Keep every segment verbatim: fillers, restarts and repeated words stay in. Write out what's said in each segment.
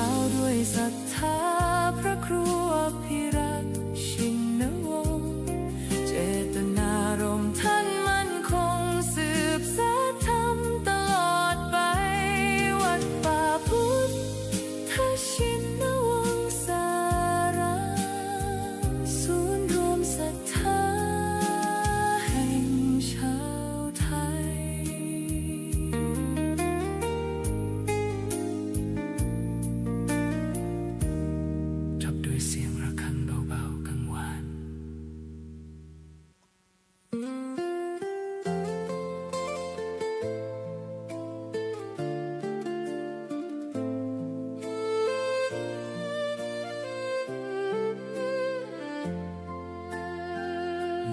เอาด้วยศรัทธาพระครูอภิรักษ์ชินวงศ์ เจตนารมณ์ท่านมั่นคง สืบสานธรรมตลอดไป วัดป่าพุทธชินวงศาราม ศูนย์รวมศรัทธาแห่งชาวไทย จบด้วยเสียงระฆังเบาๆ กังวาน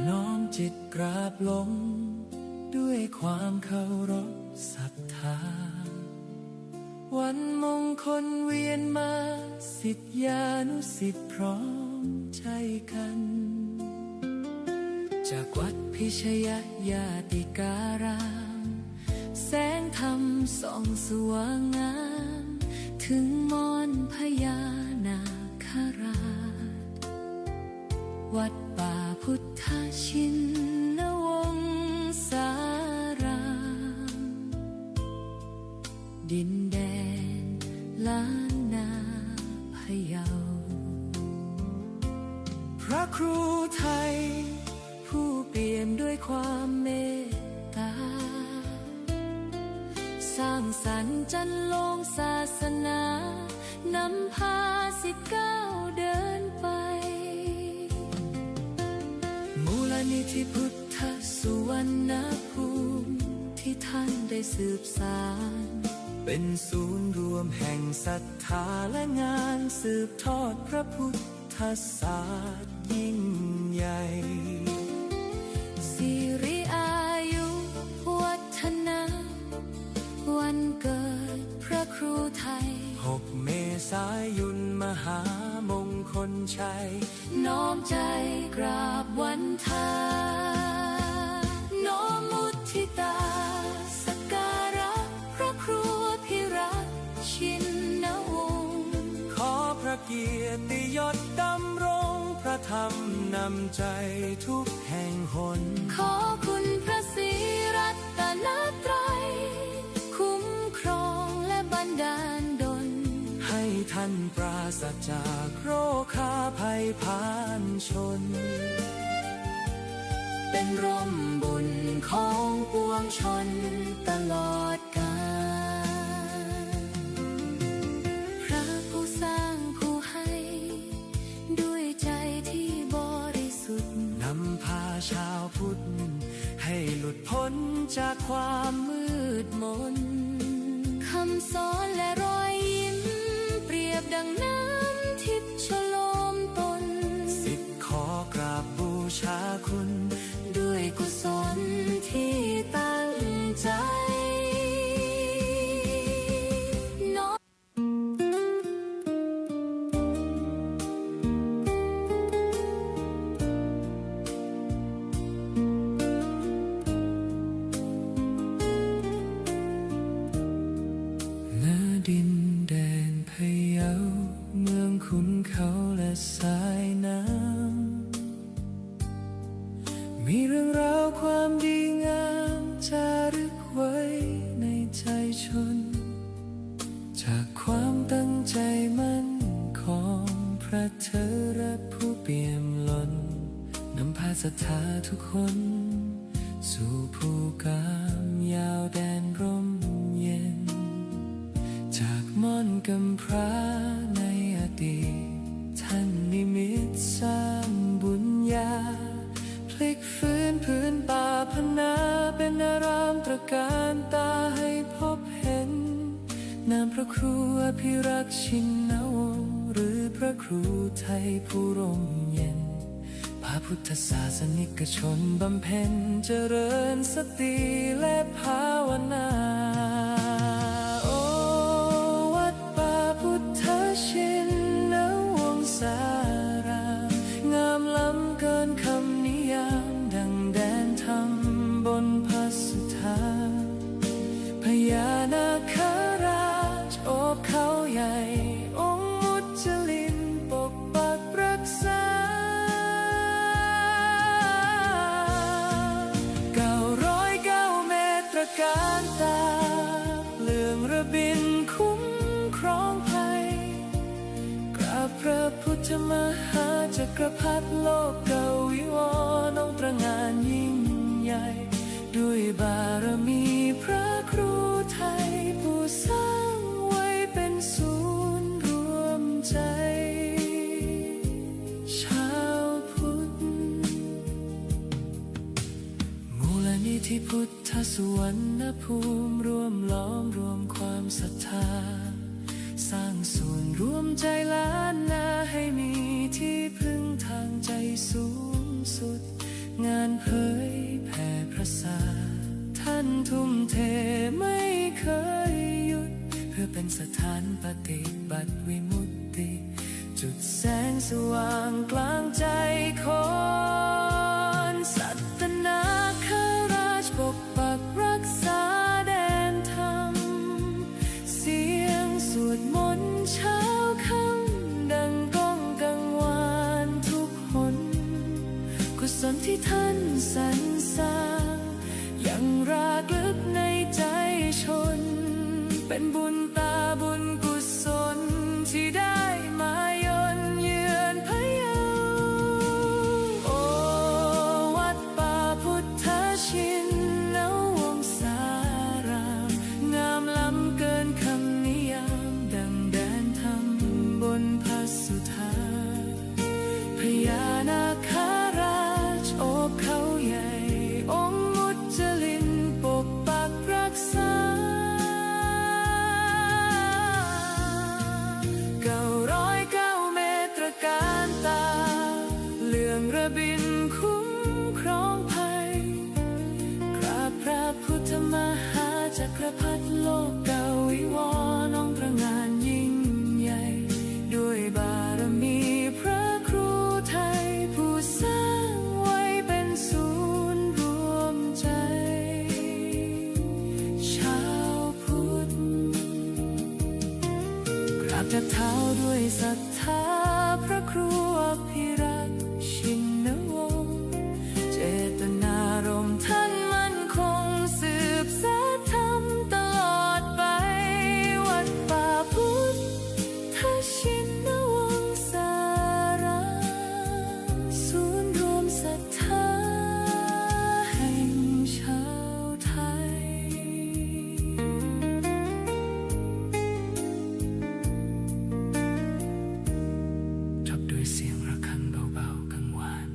น้อมจิตกราบลงด้วยความเคารพศรัทธา วันมงคลเวียนมา ศิษยานุศิษย์พร้อมใจกัน จากวัดพิชยญาติการาม แสงธรรมส่องสว่างงาม ถึงมอนพญานาคราช วัดป่าพุทธชินวงศาราม ดินแดนล้านนาพะเยา พระครูไทย ผู้เปี่ยมด้วยความเมตตา สร้างสรรค์จันทร์โลงศาสนา นำพาศิษย์ก้าวเดินไป มูลนิธิพุทธสุวรรณภูมิ ที่ท่านได้สืบสาน เป็นศูนย์รวมแห่งศรัทธาและงานสืบทอดพระพุทธศาสนายิ่งใหญ่ สิริอายุวัฒนะ วันเกิดพระครูไทย หกเมษายนมหามงคลชัย น้อมใจกราบวันทา น้อมมุทิตาสักการะพระครูอภิรักษ์ชินวงศ์ ขอพระเกียรติยศดำรง พระธรรมนำใจทุกแห่งหน ขอคุณพระศรีรัตนตรัย คุ้มครองและบันดาลดล ให้ท่านปราศจากโรคาภัยพานชน เป็นร่มบุญของปวงชนตลอดกาล พระผู้สร้างผู้ให้ ด้วยใจที่บริสุทธิ์ นำพาชาวพุทธ ให้หลุดพ้นจากความมืดมน คำสอนและรอยยิ้ม เปรียบดังน้ำทิพย์ชโลมตน ศิษย์ขอกราบบูชาคุณ ด้วยกุศลที่ตั้งใจ น้อม ณ ดินแดนพะเยา เมืองขุนเขาและสายน้ำ มีเรื่องราวความดีงามจารึกไว้ในใจชน จากความตั้งใจมั่นของพระเถระผู้เปี่ยมล้น นำพาศรัทธาทุกคน สู่ภูกามยาวแดนร่มเย็น จากม่อนกำพร้าในอดีต ท่านนิมิตสร้างบุญญา พลิกฟื้นผืนป่าพนา เป็นอารามตระการตาให้พบเห็น นามพระครูอภิรักษ์ชินวงศ์ หรือพระครูไทยผู้ร่มเย็น พาพุทธศาสนิกชนบำเพ็ญเจริญสติและภาวนา โอ วัดป่าพุทธชินวงศาราม งามล้ำเกินคำนิยาม ดังแดนธรรมบนพระสุธา พญานาคราชโอบเขาใหญ่ โอ พุทธมหาจักรพรรดิโลกวิวรณ์ องค์ตระหง่านยิ่งใหญ่ ด้วยบารมีพระครูไทย ผู้สร้างไว้เป็นศูนย์รวมใจชาวพุทธ มูลนิธิพุทธสุวรรณภูมิ รวมล้อมรวมความศรัทธา สร้างศูนย์รวมใจล้านนา ให้มีที่พึ่งทางใจสูงสุด งานเผยแผ่พระศาสนา ท่านทุ่มเทไม่เคยหยุด เพื่อเป็นสถานปฏิบัติวิมุตติ จุดแสงสว่างกลางใจคน สัตนาคราชปกปักรักษาแดนธรรม เสียงสวดมนต์เช้าค่ำดังก้องกังวานทุกหน กุศลที่ท่านสรรสร้าง ยังรากลึกในใจชน เป็นบุญตาบุญกุศลที่ได้มายนเยือนพะเยา โอ วัดป่าพุทธชินวงศาราม งามล้ำเกินคำนิยาม ดังแดนธรรมบนพระสุธา พญานาคราชโอบเขาใหญ่ องค์มุจลินปกปักรักษา เก้าร้อยเก้าเมตรการตา เรื่องระบินคุ้มครองภัย กราบพระพุทธมหาจักรพรรดิโลกวิวรณ์ องค์ตระหง่านยิ่งใหญ่ ด้วยบารมีพระครูไทย ผู้สร้างไว้เป็นศูนย์รวมใจชาวพุทธ กราบเท้าด้วยศรัทธาพระครูอภิรักษ์ชินวงศ์ เจตนารมณ์ท่านมั่นคง สืบสานธรรมตลอดไป วัดป่าพุทธชินวงศาราม ศูนย์รวมศรัทธาแห่งชาวไทย จบด้วยเสียงระฆังเบาๆกังวาน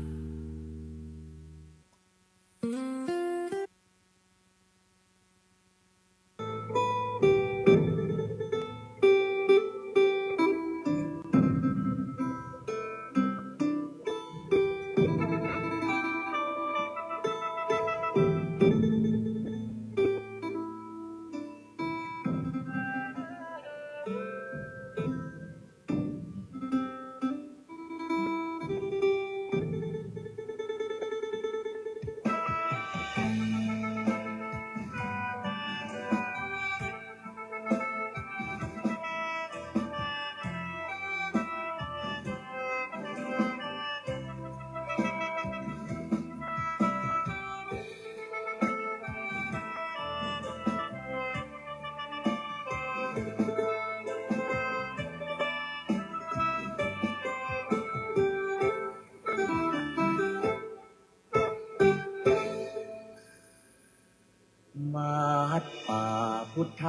วัดป่าพุทธ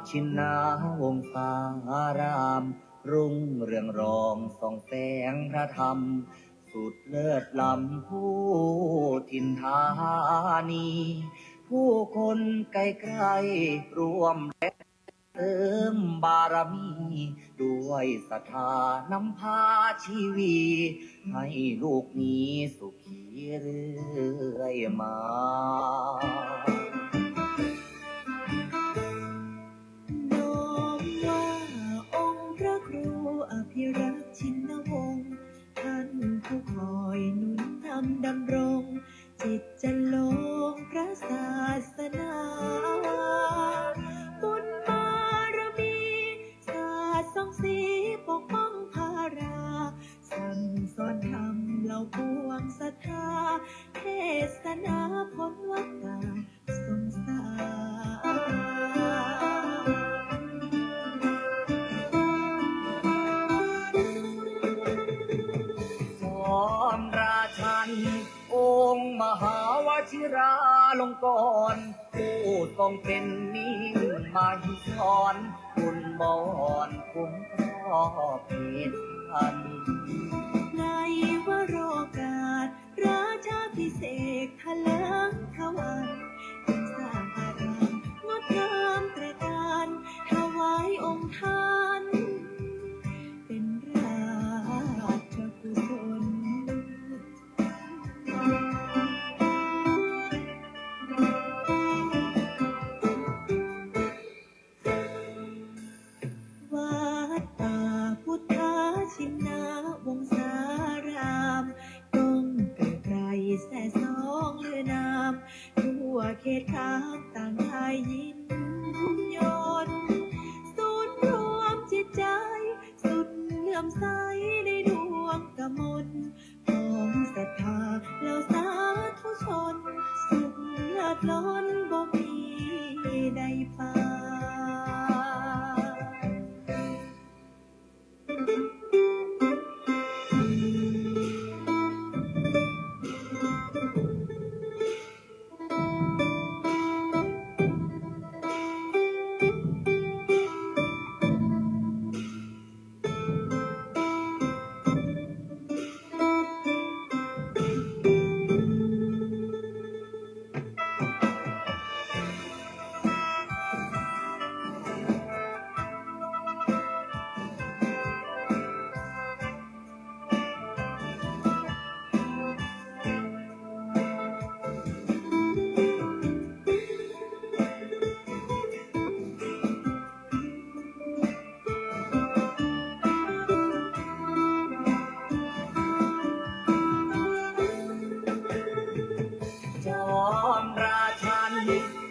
ชินวงศาราม รุ่งเรืองรองส่องแสงพระธรรม สุดเลิศล้ำผู้ถิ่นธานี ผู้คนใกล้ๆร่วมแรง เสริมบารมี ด้วยศรัทธานำพาชีวี ให้ลูกมีสุขีเรื่อยมา น้อมว่าองค์พระครูอภิรักษ์ชินวงศ์ ท่านผู้คอยหนุนนำดำรง จิตจะลงพระศาสนา บุญบารมี สาดส่องสีปกป้องพารา สั่งสอนธรรมเหล่าปวงศรัทธา เทศนาพ้นวัฏฏะ ชิราลงกรณ์ ผู้ทรงเป็นมิ่งมหิศร บุญบอนคุ้มครอบเขตพันธุ์ ในวโรกาสราชาภิเษกถลิงทวัน จึงสร้างอารามงดงามตระการ ถวายองค์ท่าน เป็นราชกุศล วัดป่าพุทธชินวงศาราม ก้องไกลๆ แซ่ซ้องลือนาม ทั่วเขตคามต่างได้ยินยน ศูนย์รวมจิตใจ สุดเลื่อมใสในดวงกมล ของศรัทธาเหล่าสาธุชน สุขเลิศล้นบ่มีใดปาน จอมราชัน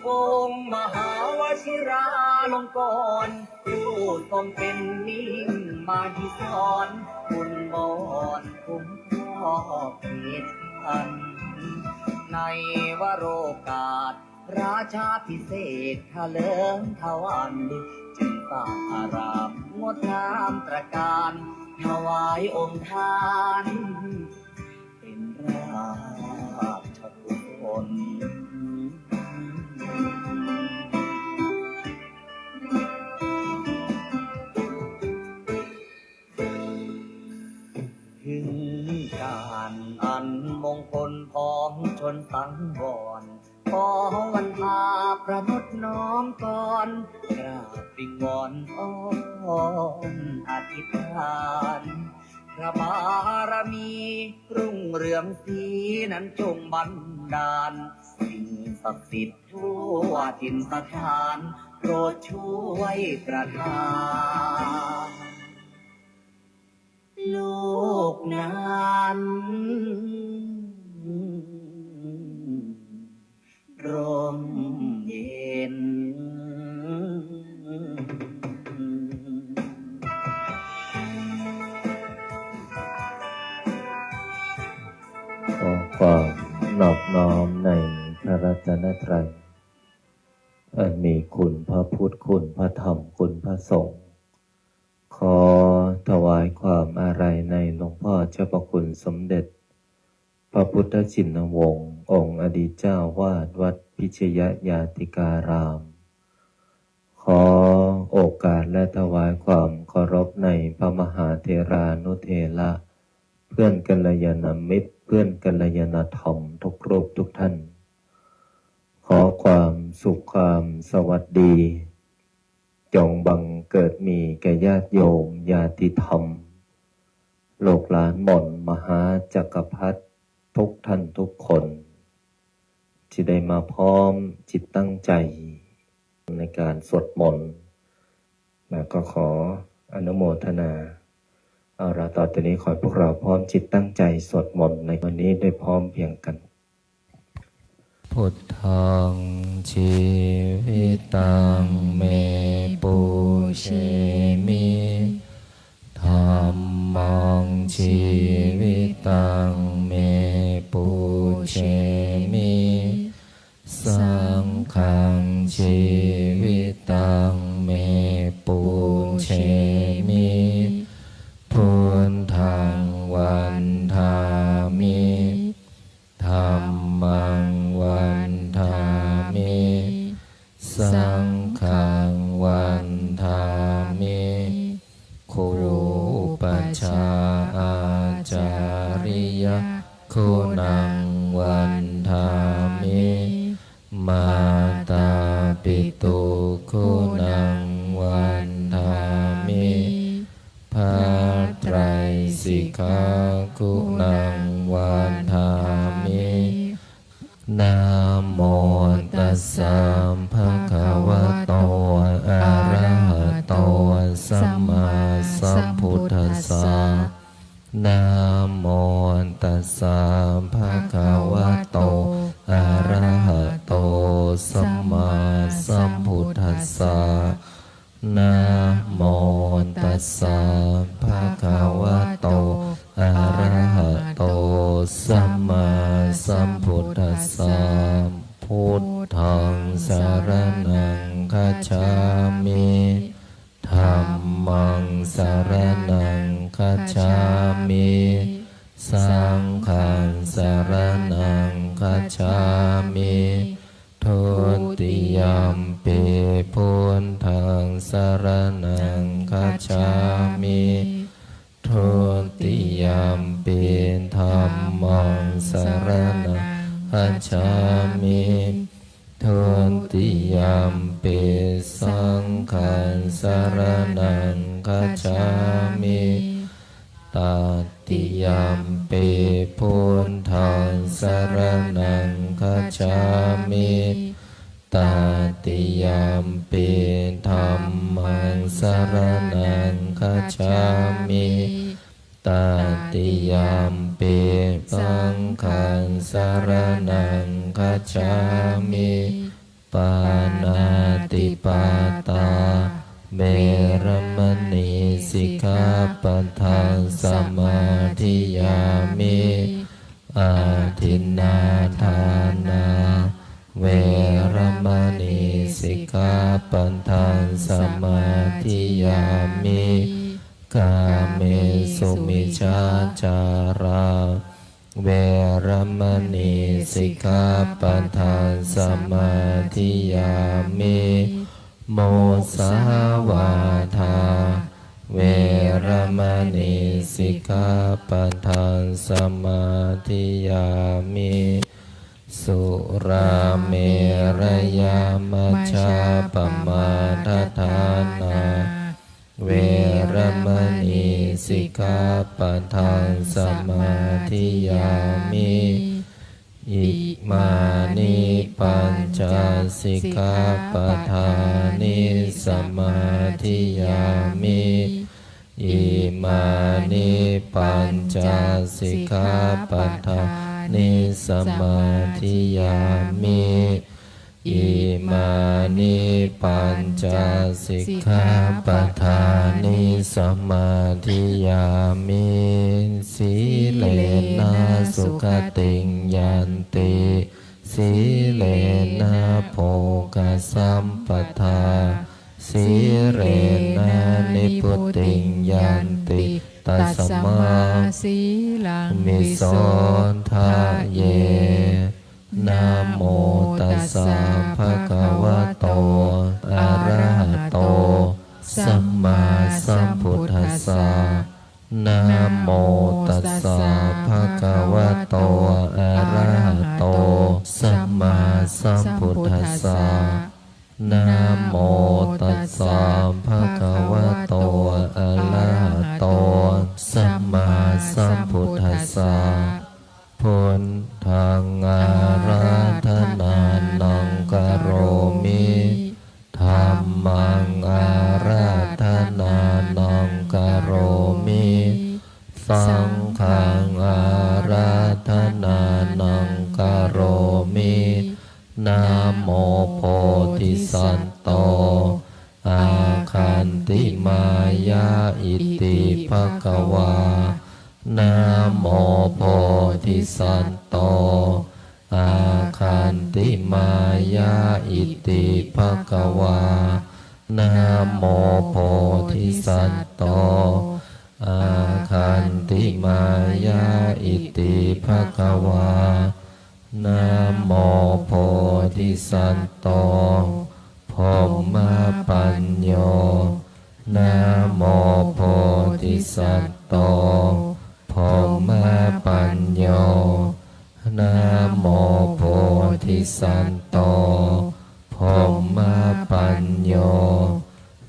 องค์มหาวชิราลงกรณ์ ผู้ทรงเป็นมิ่งมหิศร บุญบอนคุ้มครอบเขตพันธุ์ ในวโรกาส ราชาภิเษกถลิงทวัน จึงสร้างอารามงดงามตระการ ถวายองค์ท่าน เป็นราชกุศล ถึงการอันมงคลพ้องชนสังวร ขอวันพาประนดน้อมกร กราบวิงวอนอ้อนอธิษฐาน พระบารมีรุ่งเรืองศรีนั้นจงบันดาล สิ่งศักดิ์สิทธิ์ทั่วถิ่นสถาน โปรดช่วยประทาน ลูกนั้นร่มเย็น ขอความนอบน้อมในพระรัตนตรัย อันมีคุณพระพุทธ คุณพระธรรม คุณพระสงฆ์ ขอถวายความอาลัยในหลวงพ่อเจ้าพระคุณสมเด็จ พระพุทธชินวงศ์ องค์อดีตเจ้าวาดวัดพิชยญาติการาม ขอโอกาสและถวายความเคารพในพระมหาเถรานุเถระ เพื่อนกัลยาณมิตร เพื่อนกัลยาณธรรมทุกรูปทุกท่าน ขอความสุขความสวัสดี จงบังเกิดมีแก่ญาติโยมญาติธรรม ลูกหลานหม่อนมหาจักรพรรดิทุกท่านทุกคน ที่ได้มาพร้อมจิตตั้งใจในการสวดมนต์ แล้วก็ขออนุโมทนา เอาละ ต่อจากนี้ขอให้พวกเราพร้อมจิตตั้งใจสวดมนต์ในวันนี้ด้วยพร้อมเพรียงกัน Buddhaṃ jīvitaṃ me pūjemi, dhammaṃ jīvitaṃ me pūjemi, saṅghaṃ jīvitaṃ me pūjemi, buddhaṃ vandāmi, dhammaṃ Ācariyaguṇaṃ vandāmi, mātāpituguṇaṃ vandāmi, bhātraisikāguṇaṃ vandāmi. Namo tassa bhagavato arahato sammāsambuddhassa. Namo tassa bhagavato arahato sammāsambuddhassa. Namo tassa bhagavato arahato sammāsambuddhassa. Buddhaṃ saraṇaṃ gacchāmi. Dhammaṃ saraṇaṃ gacchāmi. Saṅghaṃ saraṇaṃ gacchāmi. Dutiyampi buddhaṃ saraṇaṃ gacchāmi. Dutiyampi dhammaṃ saraṇaṃ gacchāmi. Dutiyampi saṅghaṃ saraṇaṃ gacchāmi. Tatiyampi buddhaṃ saraṇaṃ gacchāmi. Tatiyampi dhammaṃ saraṇaṃ gacchāmi. Tatiyampi saṅghaṃ saraṇaṃ gacchāmi. Pāṇātipātā veramaṇī sikkhāpadaṃ samādiyāmi. Adinnādānā veramaṇī sikkhāpadaṃ samādiyāmi. Kāmesu micchācārā veramaṇī sikkhāpadaṃ samādiyāmi. Musāvādā veramaṇī sikkhāpadaṃ samādiyāmi. Surāmerayamajjapamādaṭṭhānā veramaṇī sikkhāpadaṃ samādiyāmi. Imāni pañca sikkhāpadāni samādiyāmi. Imāni pañca sikkhāpadāni samādiyāmi. Imāni pañca sikkhāpadāni samādiyāmi. Sīlena sugatiṃ yanti, sīlena bhogasampadā, sīlena nibbutiṃ yanti, tasmā sīlaṃ visodhaye. Namo tassa bhagavato arahato sammāsambuddhassa. Namo tassa bhagavato arahato sammāsambuddhassa. Namo tassa bhagavato arahato sammāsambuddhassa. Buddhaṃ ārādhanānaṃ karomi. Dhammaṃ ārādhanānaṃ karomi. Saṅghaṃ ārādhanānaṃ karomi. Namo bodhisatto āgantimāya iti bhagavā. Namo bodhisatto āgantimāya iti bhagavā. Namo bodhisatto āgantimāya iti bhagavā. Namo bodhisatto brahmapañño. Namo bodhisatto brahma satto brahmapañño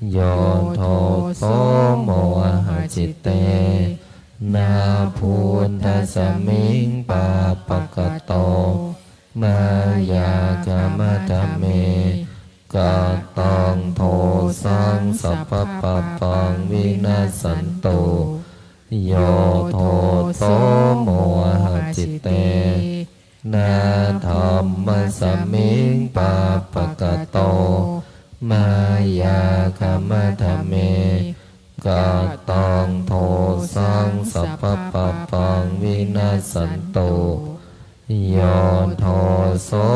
yo doso mohacitte na buddhasmiṃ pāpakato mayā khamatha me kataṃ dosaṃ sabbapāpaṃ vinassantu yo doso mohacitte na dhammasmiṃ pāpakato mayā khamatha me kataṃ dosaṃ sabbapāpaṃ vinassantu yo doso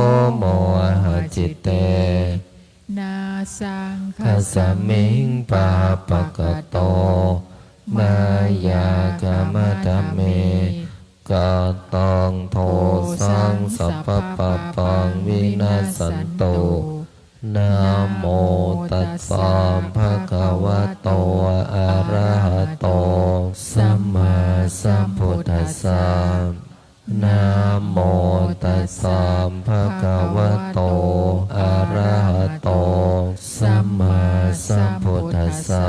mohacitte na saṅghasmiṃ pāpakato mayā khamatha me kataṃ dosaṃ sabbapāpaṃ vinassantu. Namo tassa bhagavato arahato sammāsambuddhassa. Namo tassa bhagavato arahato sammāsambuddhassa.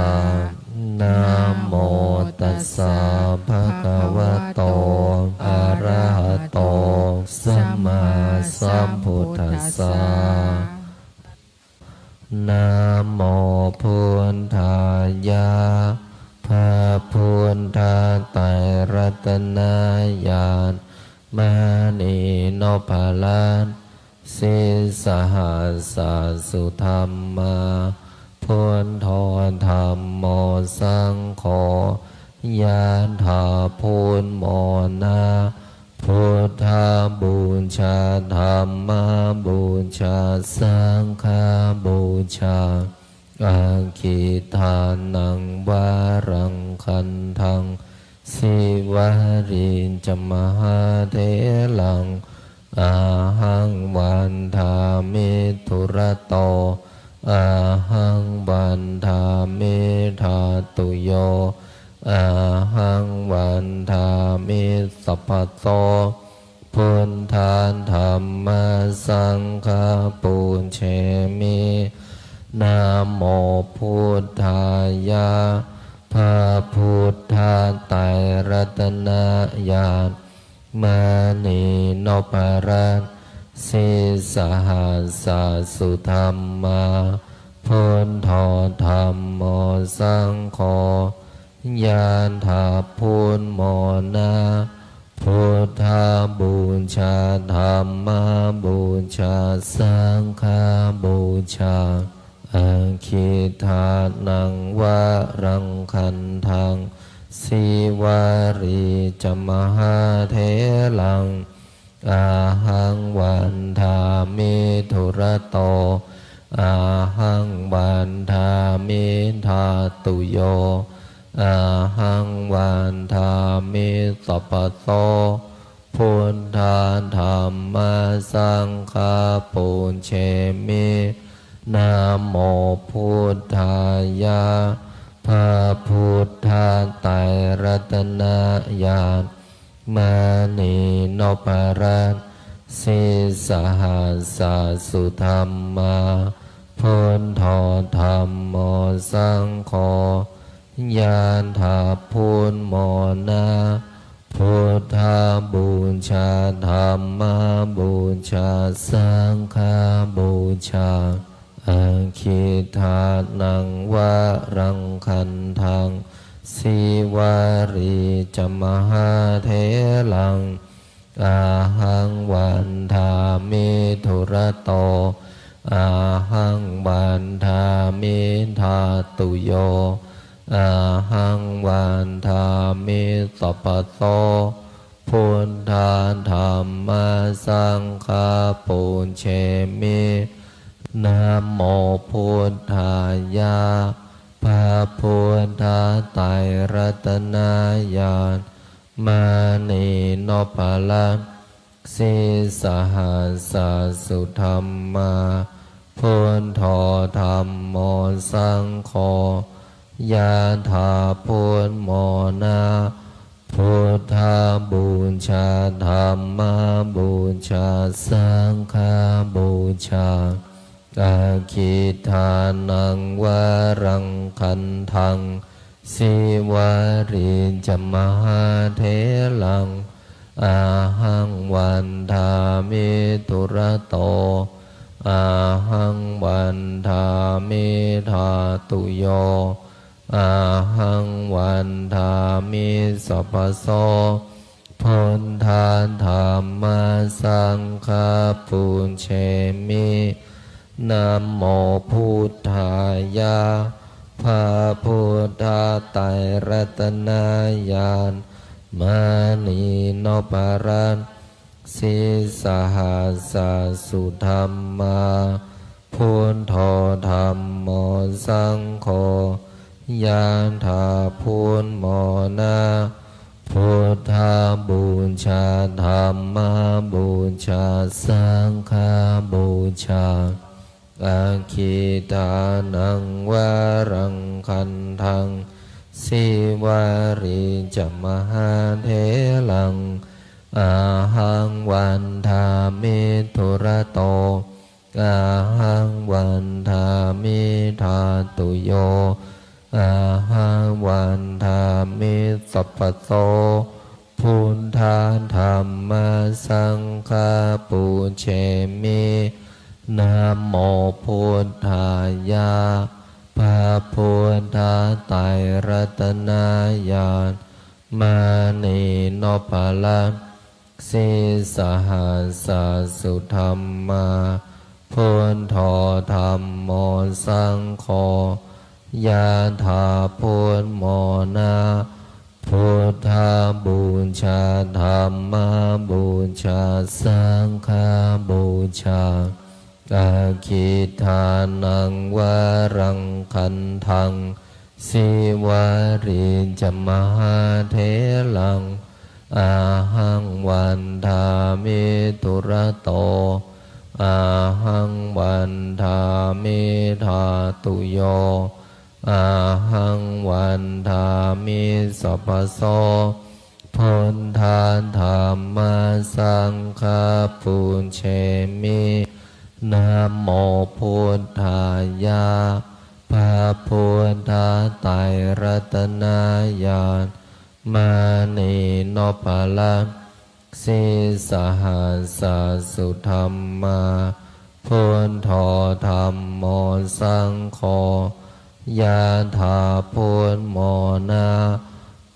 Namo tassa bhagavato arahato sammāsambuddhassa. Namo buddhāya. พระพุทธไตรรัตนญาณ มณีนพรัตน์ sīsahassa sudhammā, buddho dhammo saṅgho, ญาณ ถาพุทธมรณะ พุทธบูชา dhammabūjā, saṅghabūjā, aggidānaṃ varaṃ gandhaṃ, sīvalī ca mahātheraṃ, ahaṃ vandāmi dūrato, ahaṃ vandāmi dhātuyo, ahaṃ vandāmi sabbaso, buddha dhamma saṅgha pūjemi. Namo buddhāya. พระพุทธไตรรัตนญาณ มณีนพรัตน์ sīsahassa sudhammā, buddho dhammo saṅgho, ญาณ ถาพุทธมรณะ พุทธบูชา dhammabūjā, saṅghabūjā, aggidānaṃ varaṃ gandhaṃ, sīvalī ca mahātheraṃ, ahaṃ vandāmi dūrato, ahaṃ vandāmi dhātuyo, ahaṃ vandāmi sabbaso, buddha dhamma saṅgha pūjemi. Namo buddhāya. พระพุทธไตรรัตนญาณ มณีนพรัตน์ sīsahassa sudhammā, buddho dhammo saṅgho, ญาณ ถาพุทธมรณะ พุทธบูชา dhammabūjā, saṅghabūjā, aggidānaṃ varaṃ gandhaṃ, sīvalī ca mahātheraṃ, ahaṃ vandāmi dūrato, ahaṃ vandāmi dhātuyo, ahaṃ vandāmi sabbaso, buddha dhamma saṅgha pūjemi. Namo buddhāya. พระพุทธไตรรัตนญาณ มณีนพรัตน์ sīsahassa sudhammā, buddho dhammo saṅgho, ญาณ ถาพุทธมรณะ Buddhapūjā, dhammapūjā, saṅghapūjā. Aggidānaṃ varaṃ gandhaṃ, Sīvalī ca mahātheraṃ, ahaṃ vandāmi dūrato, ahaṃ vandāmi dhātuyo, ahaṃ vandāmi sabbaso. Buddha dhamma saṅgha pūjemi. Namo buddhāya. พระพุทธไตรรัตนญาณ มณีนพรัตน์ sīsahassa sudhammā. Buddho dhammo saṅgho, yadā buddhamona. Buddhapūjā, dhammapūjā, saṅghapūjā. Aggidānaṃ varaṃ gandhaṃ, Sīvalī ca mahātheraṃ, ahaṃ vandāmi dūrato, ahaṃ vandāmi dhātuyo, ahaṃ vandāmi sabbaso. Buddha dhamma saṅgha pūjemi. Namo buddhāya. พระพุทธไตรรัตนญาณ มณีนพรัตน์ sīsahassa sudhammā. Buddho dhammo saṅgho, yadā buddhamona. Buddhapūjā, dhammapūjā, saṅghapūjā. Aggidānaṃ varaṃ gandhaṃ, Sīvalī ca mahātheraṃ, ahaṃ vandāmi dūrato, ahaṃ vandāmi dhātuyo, ahaṃ vandāmi sabbaso. Buddha dhamma saṅgha pūjemi. Namo buddhāya. พระพุทธไตรรัตนญาณ มณีนพรัตน์ sīsahassa sudhammā. Buddho dhammo saṅgho, yadā buddhamona.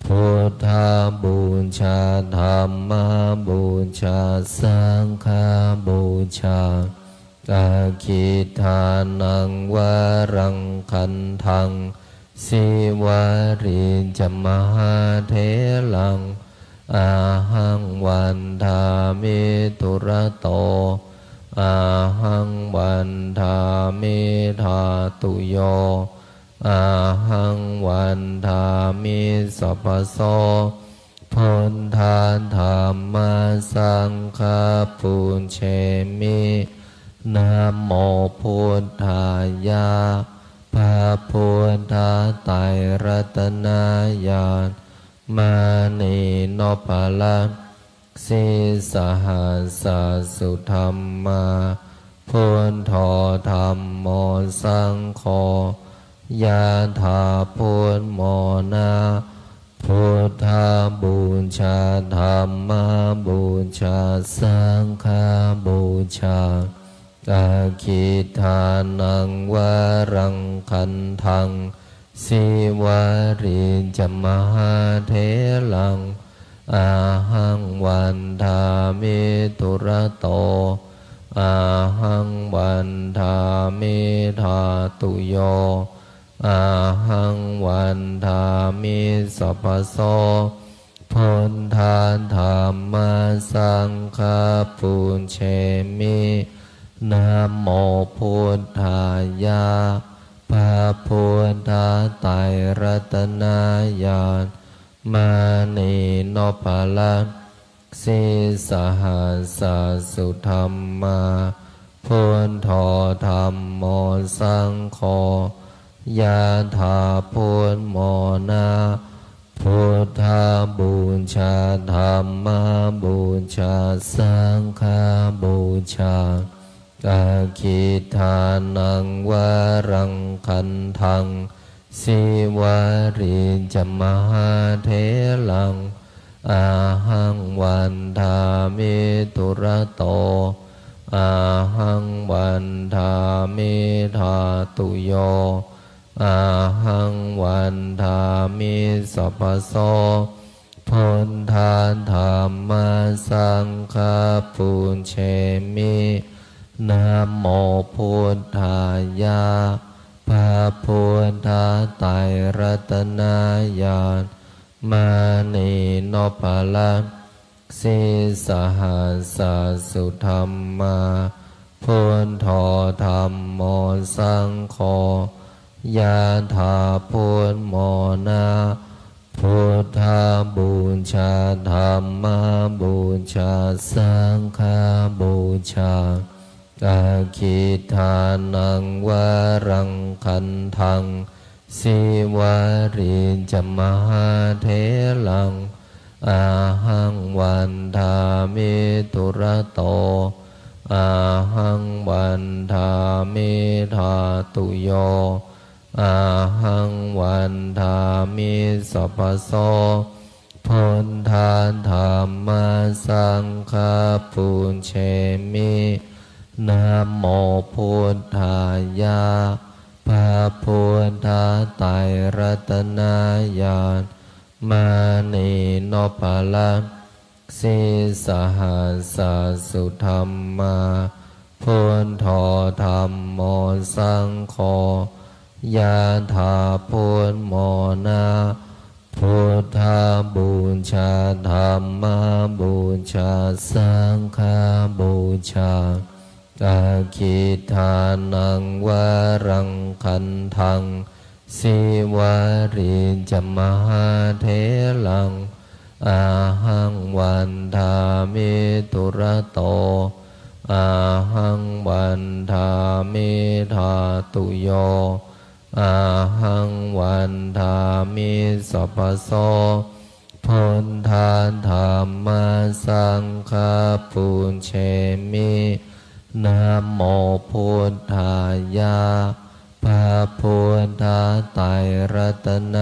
Buddhapūjā, dhammapūjā, saṅghapūjā. Aggidānaṃ varaṃ gandhaṃ, Sīvalī ca mahātheraṃ, ahaṃ vandāmi dūrato, ahaṃ vandāmi dhātuyo, ahaṃ vandāmi sabbaso. Buddha dhamma saṅgha pūjemi. Namo buddhāya. พระพุทธไตรรัตนญาณ มณีนพรัตน์ sīsahassa sudhammā. Buddho dhammo saṅgho, yadā buddhamona. Buddhapūjā, dhammapūjā, saṅghapūjā. Aggidānaṃ varaṃ gandhaṃ, Sīvalī ca mahātheraṃ, ahaṃ vandāmi dūrato, ahaṃ vandāmi dhātuyo, ahaṃ vandāmi sabbaso. Buddha dhamma saṅgha pūjemi. Namo buddhāya. พระพุทธไตรรัตนญาณ มณีนพรัตน์ sīsahassa sudhammā. Buddho dhammo saṅgho, yadā buddhamona. Buddhapūjā, dhammapūjā, saṅghapūjā. Aggidānaṃ varaṃ gandhaṃ, Sīvalī ca mahātheraṃ, ahaṃ vandāmi dūrato, ahaṃ vandāmi dhātuyo, ahaṃ vandāmi sabbaso. Buddha dhamma saṅgha pūjemi. Namo buddhāya. พระพุทธไตรรัตนญาณ มณีนพรัตน์ sīsahassa sudhammā. Buddho dhammo saṅgho, yathā buddhamona. Buddhapūjā, dhammapūjā, saṅghapūjā. Aggidānaṃ varaṃ gandhaṃ, Sīvalī ca mahātheraṃ, ahaṃ vandāmi dūrato, ahaṃ vandāmi dhātuyo, ahaṃ vandāmi sabbaso. Buddha dhamma saṅgha pūjemi. Namo buddhāya. พระพุทธไตรรัตนญาณ มณีนพรัตน์ sīsahassa sudhammā. Buddho dhammo saṅgho, yathā buddhamona. Buddhapūjā, dhammapūjā, saṅghapūjā. Aggidānaṃ varaṃ gandhaṃ, Sīvalī ca mahātheraṃ, ahaṃ vandāmi dūrato, ahaṃ vandāmi dhātuyo, ahaṃ vandāmi sabbaso. Buddha dhamma saṅgha pūjemi. Namo buddhāya. พระพุทธไตรรัตน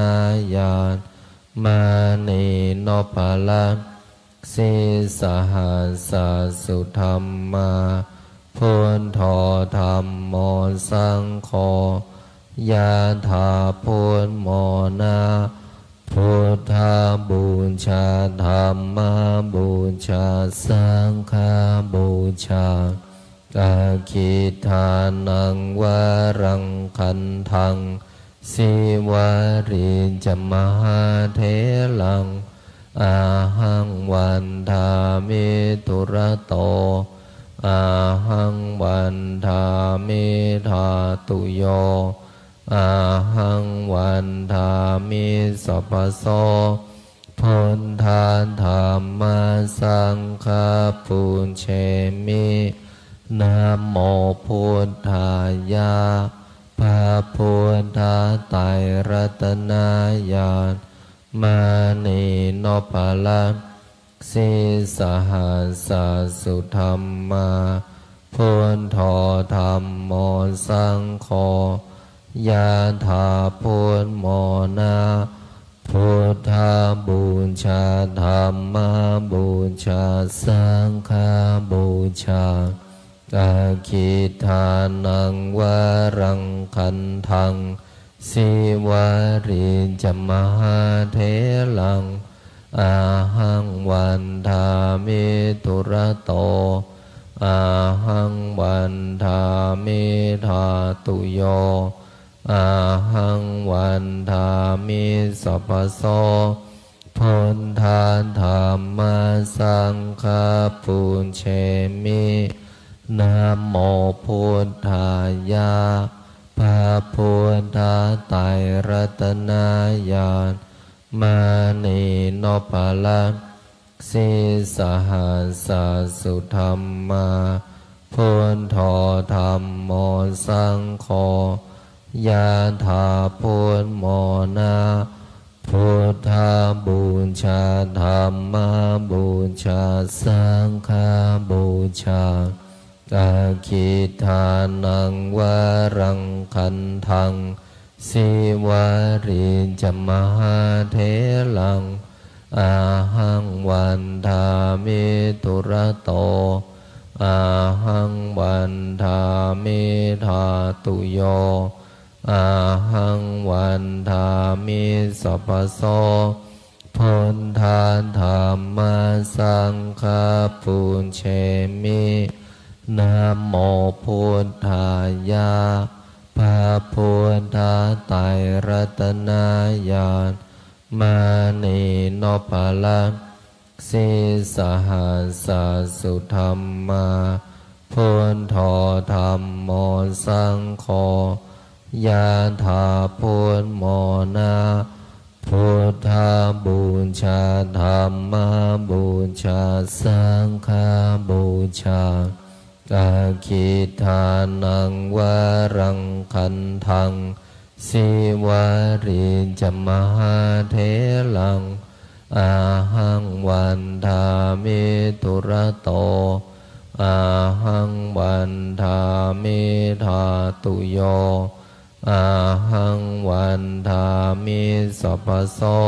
ญาณ มณีนพรัตน์ sīsahassa sudhammā. Buddho dhammo saṅgho, yathā buddhamona. Buddhapūjā, dhammapūjā, saṅghapūjā. Aggidānaṃ varaṃ gandhaṃ, Sīvalī ca mahātheraṃ, ahaṃ vandāmi dūrato, ahaṃ vandāmi dhātuyo, ahaṃ vandāmi sabbaso. Buddha dhamma saṅgha pūjemi. Namo buddhāya. พระพุทธไตรรัตนญาณ มณีนพรัตน์ sīsahassa sudhammā. Buddho dhammo saṅgho, yathā buddhamona. Buddhapūjā, dhammapūjā, saṅghapūjā. Aggidānaṃ varaṃ gandhaṃ, Sīvalī ca mahātheraṃ, ahaṃ vandāmi dūrato, ahaṃ vandāmi dhātuyo, ahaṃ vandāmi sabbaso. Buddha dhamma saṅgha pūjemi. Namo buddhāya. พระพุทธไตรรัตนญาณ มณีนพรัตน์ sīsahassa sudhammā. Buddho dhammo saṅgho, yathā buddhamona. Buddhapūjā, dhammapūjā, saṅghapūjā. Aggidānaṃ varaṃ gandhaṃ, Sīvalī ca mahātheraṃ, ahaṃ vandāmi dūrato, ahaṃ vandāmi dhātuyo, ahaṃ vandāmi sabbaso. Buddha dhamma saṅgha pūjemi. Namo buddhāya. พระพุทธไตรรัตนญาณ มณีนพรัตน์ sīsahassa sudhammā. Buddho dhammo saṅgho, ยะถา พุทโธ นะ Buddhapūjā, dhammapūjā, saṅghapūjā. Aggidānaṃ varaṃ gandhaṃ, Sīvalī ca mahātheraṃ, ahaṃ vandāmi dūrato, ahaṃ vandāmi dhātuyo, ahaṃ vandāmi sabbaso.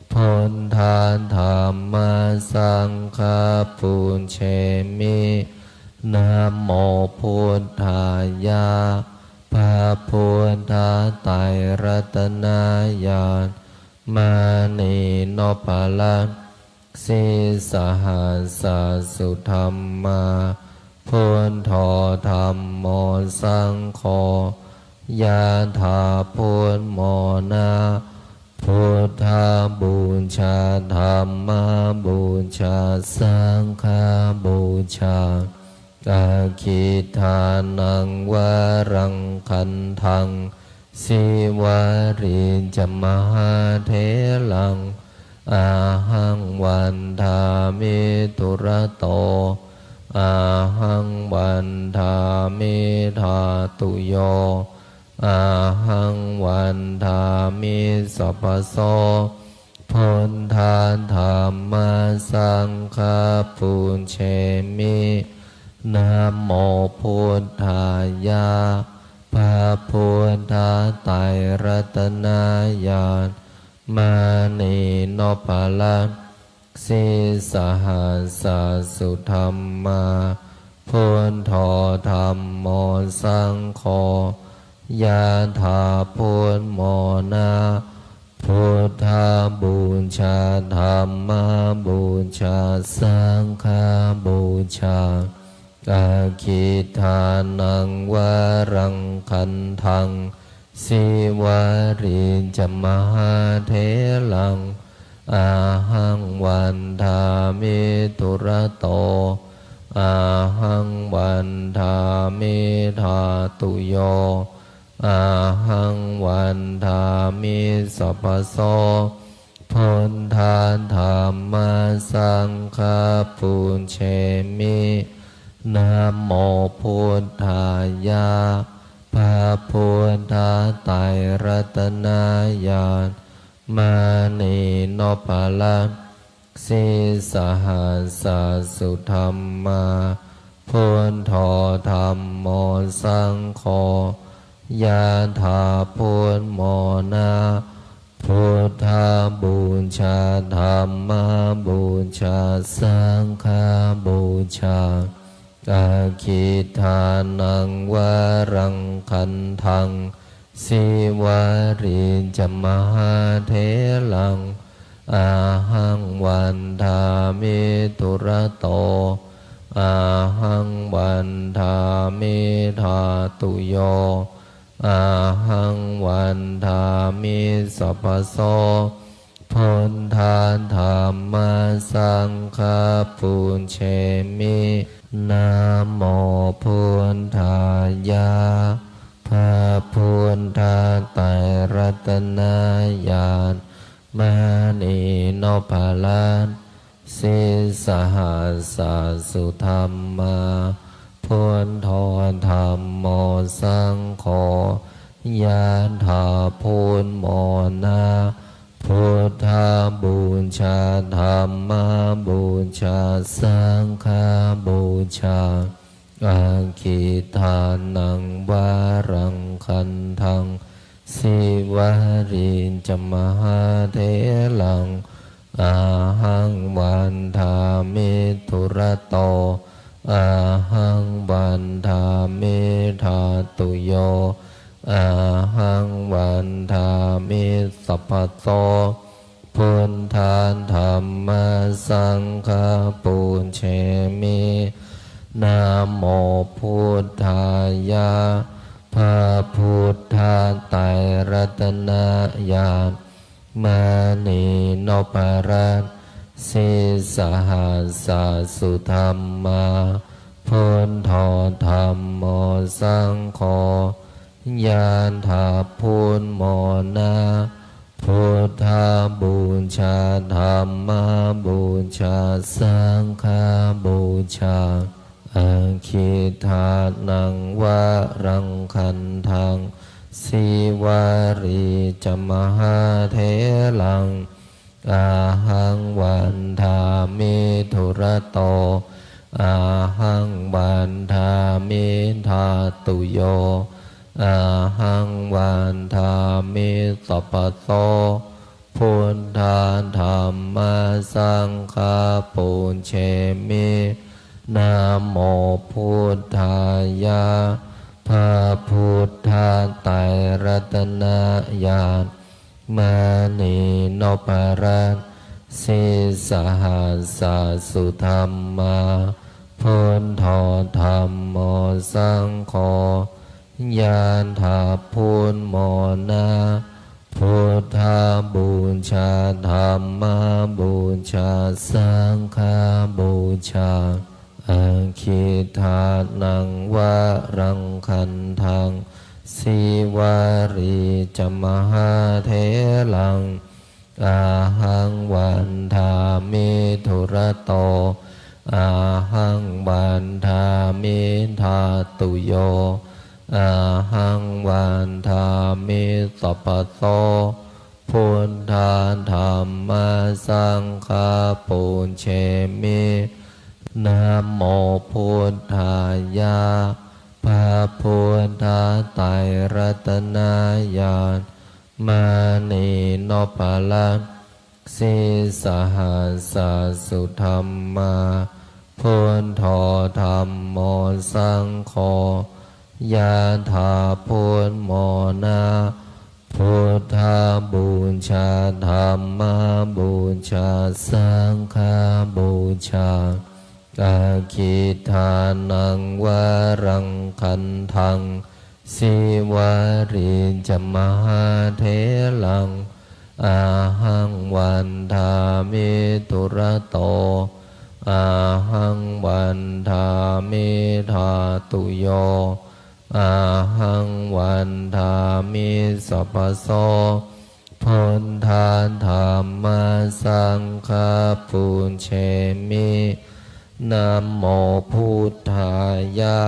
Buddha dhamma saṅgha pūjemi. Namo buddhāya. พระพุทธไตรรัตนญาณ มณีนพรัตน์ sīsahassa sudhammā. Buddho dhammo saṅgho, ยะถา พุทโธ นะ Buddhapūjā, dhammapūjā, saṅghapūjā. Aggidānaṃ varaṃ gandhaṃ, Sīvalī ca mahātheraṃ, ahaṃ vandāmi dūrato, ahaṃ vandāmi dhātuyo, ahaṃ vandāmi sabbaso. Buddha dhamma saṅgha pūjemi. Namo buddhāya. พระพุทธไตรรัตนญาณ มณีนพรัตน์ sīsahassa sudhammā. Buddho dhammo saṅgho, ยะถา พุทโธ นะ Buddhapūjā, dhammapūjā, saṅghapūjā. Aggidānaṃ varaṃ gandhaṃ, Sīvalī ca mahātheraṃ, ahaṃ vandāmi dūrato, ahaṃ vandāmi dhātuyo, ahaṃ vandāmi sabbaso. Buddha dhamma saṅgha pūjemi. Namo buddhāya. พระพุทธไตรรัตนญาณ มณีนพรัตน์ sīsahassa sudhammā. Buddho dhammo saṅgho, ยะถา พุทโธ นะ Buddhapūjā, dhammapūjā, saṅghapūjā. Aggidānaṃ varaṃ gandhaṃ, Sīvalī ca mahātheraṃ, ahaṃ vandāmi dūrato, ahaṃ vandāmi dhātuyo, ahaṃ vandāmi sabbaso. Buddha dhamma saṅgha pūjemi. Namo buddhāya. พระพุทธไตรรัตนญาณ มณีนพรัตน์ sīsahassa sudhammā. Buddho dhammo saṅgho, ยะถา พุทโธ นะ Buddhapūjā, dhammapūjā, saṅghapūjā. Akkhidānaṃ varaṃ gandhaṃ, Sīvalī ca mahātheraṃ, ahaṃ vandāmi dūrato, ahaṃ vandāmi dhātuyo, ahaṃ vandāmi sabbato. Buddha dhamma saṅgha pūjemi. Namo buddhāya. พระพุทธไตรรัตนญาณ มณีนพรัตน์ sīsahassa sudhammā, buddho dhammo saṅgho, ญาณถ้าพูดหมอนะ Buddhapūjā, dhammapūjā, saṅghapūjā. Akkhidānaṃ varaṃ gandhaṃ, Sīvalī ca mahātheraṃ, ahaṃ vandāmi dūrato, ahaṃ vandāmi dhātuyo, ahaṃ vandāmi sabbato. Buddha dhamma saṅgha pūjemi. Namo buddhāya. พระพุทธไตรรัตนญาณ มณีนพรัตน์ sīsahassa sudhammā, buddho dhammo saṅgho, ญาณถ้าพูดหมอนะ Buddhapūjā, dhammapūjā, saṅghapūjā. Akkhidānaṃ varaṃ gandhaṃ, Sīvalī ca mahātheraṃ, ahaṃ vandāmi dūrato, ahaṃ vandāmi dhātuyo, ahaṃ vandāmi sabbato. Buddha dhamma saṅgha pūjemi. Namo buddhāya. พระพุทธไตรรัตนญาณ มณีนพรัตน์ sīsahassa sudhammā, buddho dhammo saṅgho, ญาณถ้าพูดหมอนะ Buddhapūjā, dhammapūjā, saṅghapūjā. Akkhidānaṃ varaṃ gandhaṃ, Sīvalī ca mahātheraṃ, ahaṃ vandāmi dūrato, ahaṃ vandāmi dhātuyo, ahaṃ vandāmi sabbaso. Buddha dhamma saṅgha pūjemi. Namo buddhāya.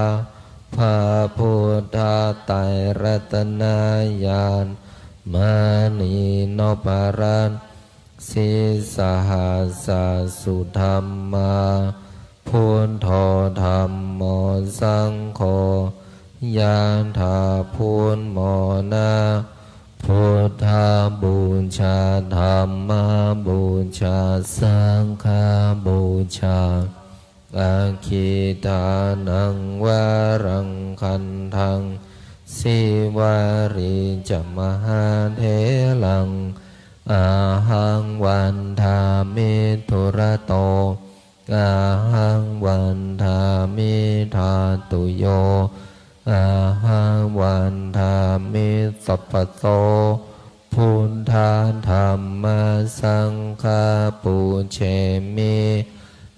พระพุทธไตรรัตนญาณ มณีนพรัตน์ sīsahassa sudhammā, buddho dhammo saṅgho, ญาณถ้าพูดหมอนะ Buddhapūjā, dhammapūjā, saṅghapūjā. Akkhidānaṃ varaṃ gandhaṃ, Sīvalī ca mahātheraṃ, ahaṃ vandāmi dūrato, ahaṃ vandāmi dhātuyo, ahaṃ vandāmi sabbaso. Buddha dhamma saṅgha pūjemi.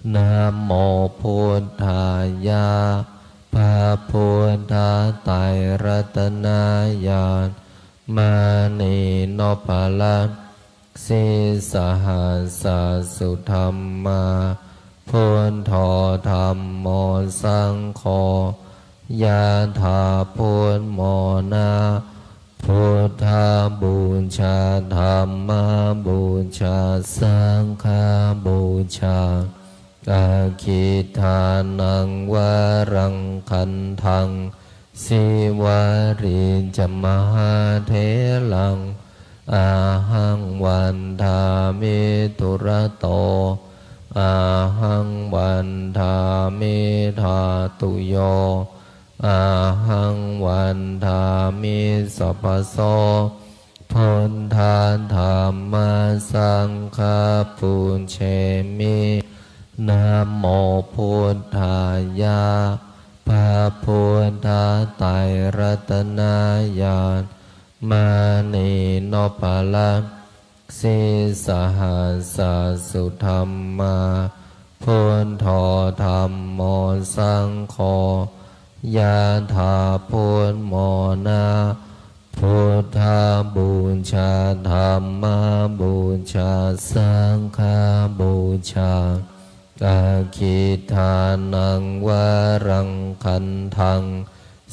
Namo buddhāya. พระพุทธไตรรัตนญาณ มณีนพรัตน์ sīsahassa sudhammā, buddho dhammo saṅgho, ญาณถ้าพูดหมอนะ Buddhapūjā, dhammapūjā, saṅghapūjā. Aggidānaṃ varaṃ gandhaṃ, Sīvalī ca mahātheraṃ, ahaṃ vandāmi dūrato, ahaṃ vandāmi dhātuyo, ahaṃ vandāmi sabbaso. Buddha dhamma saṅgha pūjemi. Namo buddhāya. พระพุทธไตรรัตนญาณ มณีนพรัตน์ sīsahassa sudhammā. Buddho dhammo saṅgho, yathā buddhamona. Buddhapūjā, dhammapūjā, saṅghapūjā. Aggidānaṃ varaṃ gandhaṃ,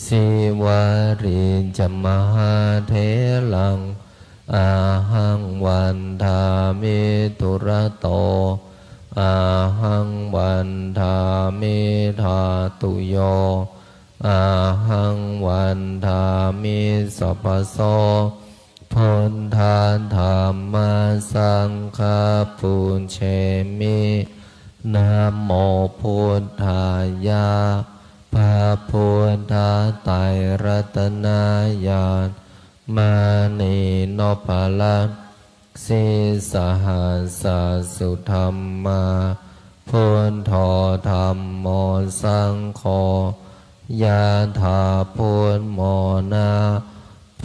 Sīvalī ca mahātheraṃ, ahaṃ vandāmi dūrato, ahaṃ vandāmi dhātuyo, ahaṃ vandāmi sabbaso. Buddha dhamma saṅgha pūjemi. Namo buddhāya. พระพุทธไตรรัตนญาณ มณีนพรัตน์ sīsahassa sudhammā. Buddho dhammo saṅgho, yathā buddhamona.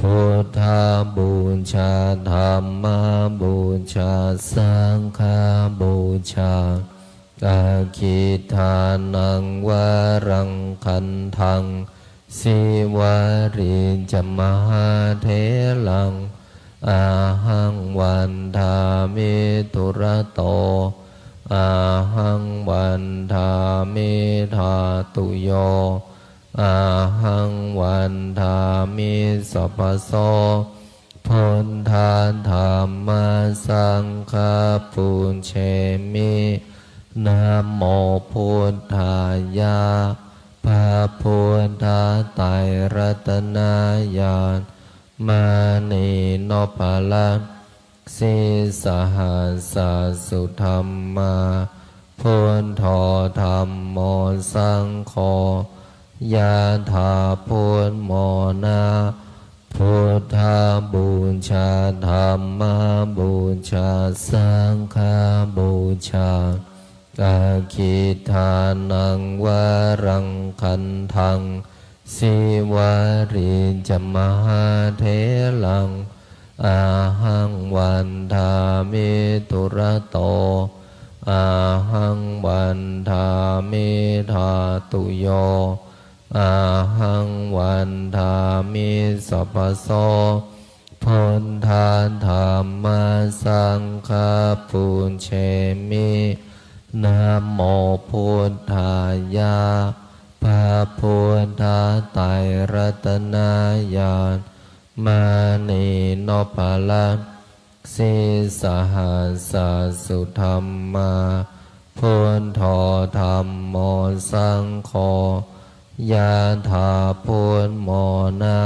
Buddhapūjā, dhammapūjā, saṅghapūjā. Aggidānaṃ varaṃ gandhaṃ, Sīvalī ca mahātheraṃ, ahaṃ vandāmi dūrato, ahaṃ vandāmi dhātuyo, ahaṃ vandāmi sabbaso. Buddha dhamma saṅgha pūjemi. Namo buddhāya. พระพุทธไตรรัตนญาณ มณีนพรัตน์ sīsahassa sudhammā. Buddho dhammo saṅgho, yathā buddhamona. Buddhapūjā, dhammapūjā, saṅghapūjā. Aggidānaṃ varaṃ gandhaṃ, Sīvalī ca mahātheraṃ, ahaṃ vandāmi dūrato, ahaṃ vandāmi dhātuyo, ahaṃ vandāmi sabbaso. Buddha dhamma saṅgha pūjemi. Namo buddhāya. พระพุทธไตรรัตนญาณ มณีนพรัตน์ sīsahassa sudhammā. Buddho dhammo saṅgho, yathā buddhamona.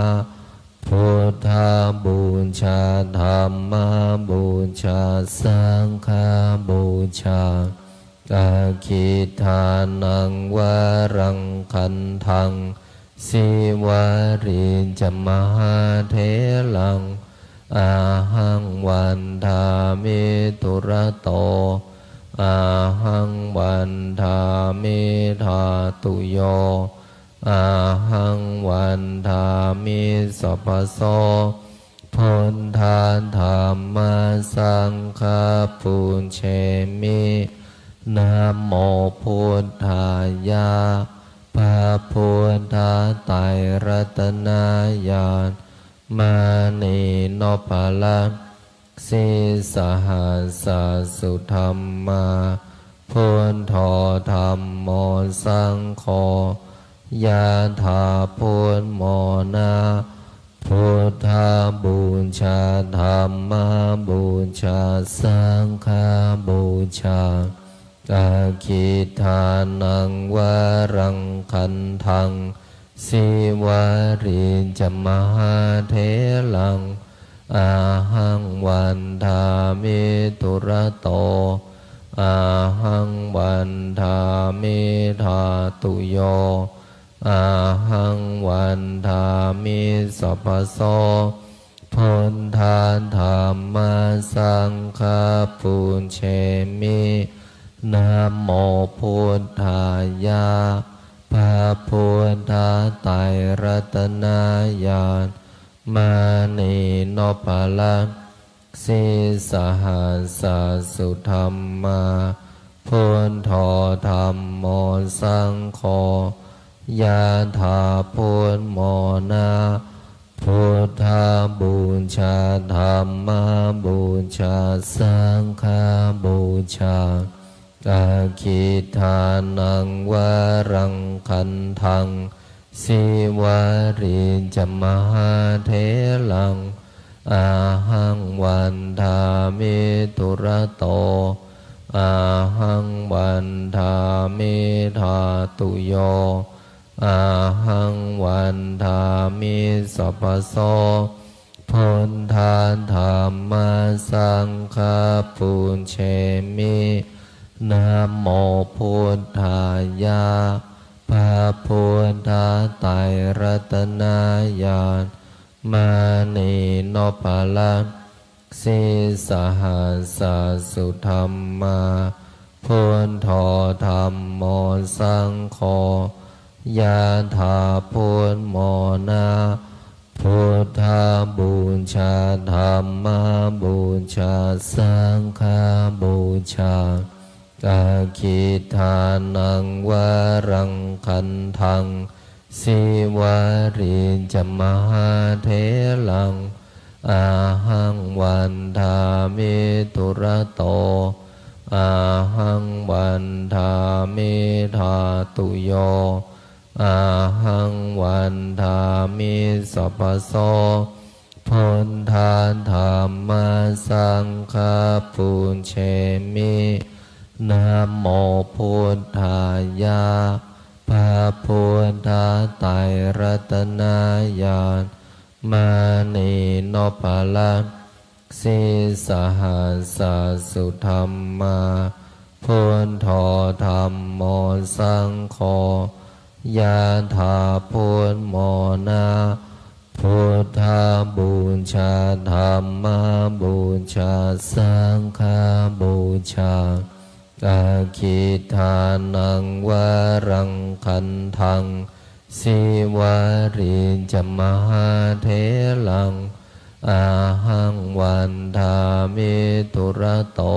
Buddhapūjā, dhammapūjā, saṅghapūjā. Aggidānaṃ varaṃ gandhaṃ, Sīvalī ca mahātheraṃ, ahaṃ vandāmi dūrato, ahaṃ vandāmi dhātuyo, ahaṃ vandāmi sabbaso. Buddha dhamma saṅgha pūjemi. Namo buddhāya. พระพุทธไตรรัตนญาณ มณีนพรัตน์ sīsahassa sudhammā. Buddho dhammo saṅgho, yathā buddhamona. Buddhapūjā, dhammapūjā, saṅghapūjā. Aggidānaṃ varaṃ gandhaṃ, Sīvalī ca mahātheraṃ, ahaṃ vandāmi dūrato, ahaṃ vandāmi dhātuyo, ahaṃ vandāmi sabbaso. Buddha dhamma saṅgha pūjemi. Namo buddhāya. พระพุทธไตรรัตนญาณ มณีนพรัตน์ sīsahassa sudhammā. Buddho dhammo saṅgho, yathā buddhamona. Buddhapūjā, dhammapūjā, saṅghapūjā. Aggidānaṃ varaṃ gandhaṃ, Sīvalī ca mahātheraṃ, ahaṃ vandāmi dūrato, ahaṃ vandāmi dhātuyo, ahaṃ vandāmi sabbaso. Buddha dhamma saṅgha pūjemi. Namo buddhāya. พระพุทธไตรรัตนญาณ มณีนพรัตน์ sīsahassa sudhammā. Buddho dhammo saṅgho, yathā buddhamona. Buddhapūjā, dhammapūjā, saṅghapūjā. Aggidānaṃ varaṃ gandhaṃ, Sīvalī ca mahātheraṃ, ahaṃ vandāmi dūrato, ahaṃ vandāmi dhātuyo, ahaṃ vandāmi sabbaso. Buddha dhamma saṅgha pūjemi. Namo buddhāya. พระพุทธไตรรัตนญาณ มณีนพรัตน์ sīsahassa sudhammā. Buddho dhammo saṅgho, yathā buddhamona. Buddhapūjā, dhammapūjā, saṅghapūjā. Aggidānaṃ varaṃ gandhaṃ, Sīvalī ca mahātheraṃ, ahaṃ vandāmi dūrato,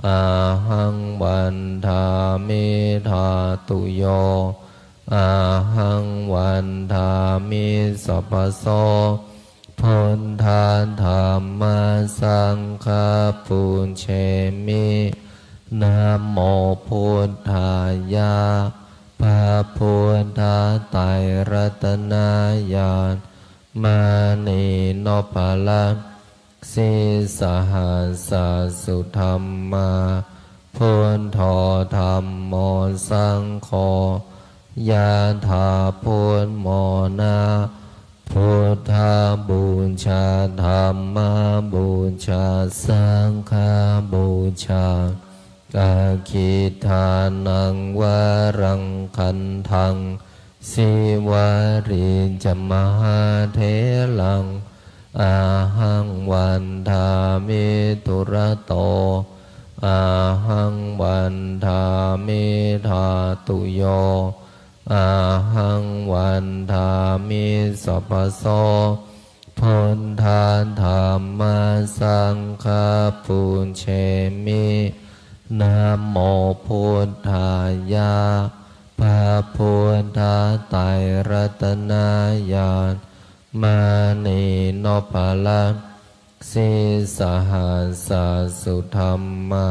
ahaṃ vandāmi dhātuyo, ahaṃ vandāmi sabbaso. Buddha dhamma saṅgha pūjemi. Namo buddhāya. พระพุทธไตรรัตนญาณ มณีนพรัตน์ sīsahassa sudhammā. Buddho dhammo saṅgho, yathā buddhamona. Buddhapūjā, dhammapūjā, saṅghapūjā. Aggidānaṃ varaṃ gandhaṃ, Sīvalī ca mahātheraṃ, ahaṃ vandāmi dūrato, ahaṃ vandāmi dhātuyo, ahaṃ vandāmi sabbaso. Buddha dhamma saṅgha pūjemi. Namo buddhāya. พระพุทธไตรรัตนญาณ มณีนพรัตน์ sīsahassa sudhammā.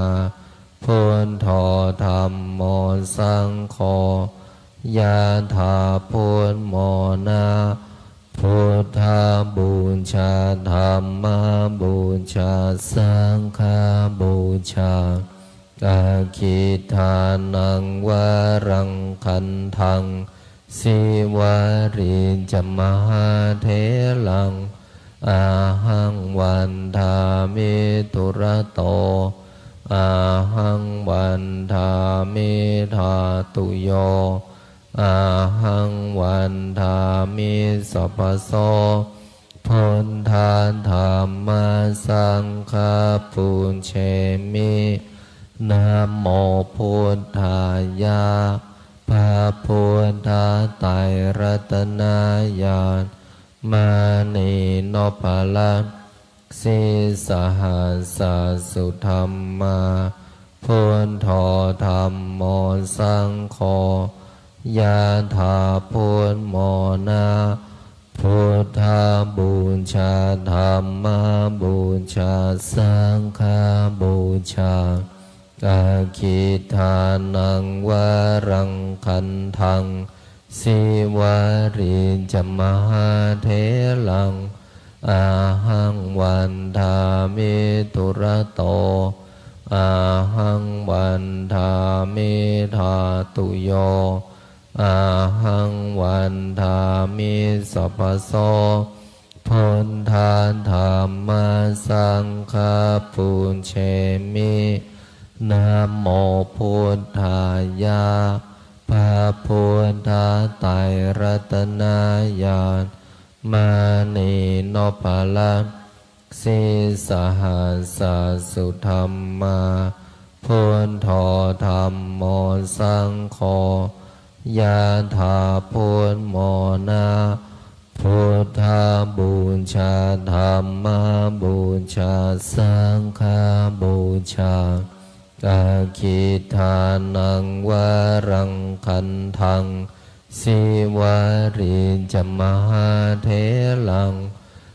Buddho dhammo saṅgho, yathā buddhamona. Buddhapūjā, dhammapūjā, saṅghapūjā. Aggidānaṃ varaṃ gandhaṃ, Sīvalī ca mahātheraṃ, ahaṃ vandāmi dūrato, ahaṃ vandāmi dhātuyo, ahaṃ vandāmi sabbaso. Buddha dhamma saṅgha pūjemi. Namo buddhāya. พระพุทธไตรรัตนญาณ มณีนพรัตน์ sīsahassa sudhammā. Buddho dhammo saṅgho, ยะถา พุทโธ นะ Buddhapūjā, dhammapūjā, saṅghapūjā. Aggidānaṃ varaṃ gandhaṃ, Sīvalī ca mahātheraṃ, ahaṃ vandāmi dūrato, ahaṃ vandāmi dhātuyo, ahaṃ vandāmi sabbaso. Buddha dhamma saṅgha pūjemi. Namo buddhāya. พระพุทธไตรรัตนญาณ มณีนพรัตน์ sīsahassa sudhammā. Buddho dhammo saṅgho, ยะถา พุทโธ นะ Buddhapūjā, dhammapūjā, saṅghapūjā. Aggidānaṃ varaṃ gandhaṃ, Sīvalī ca mahātheraṃ,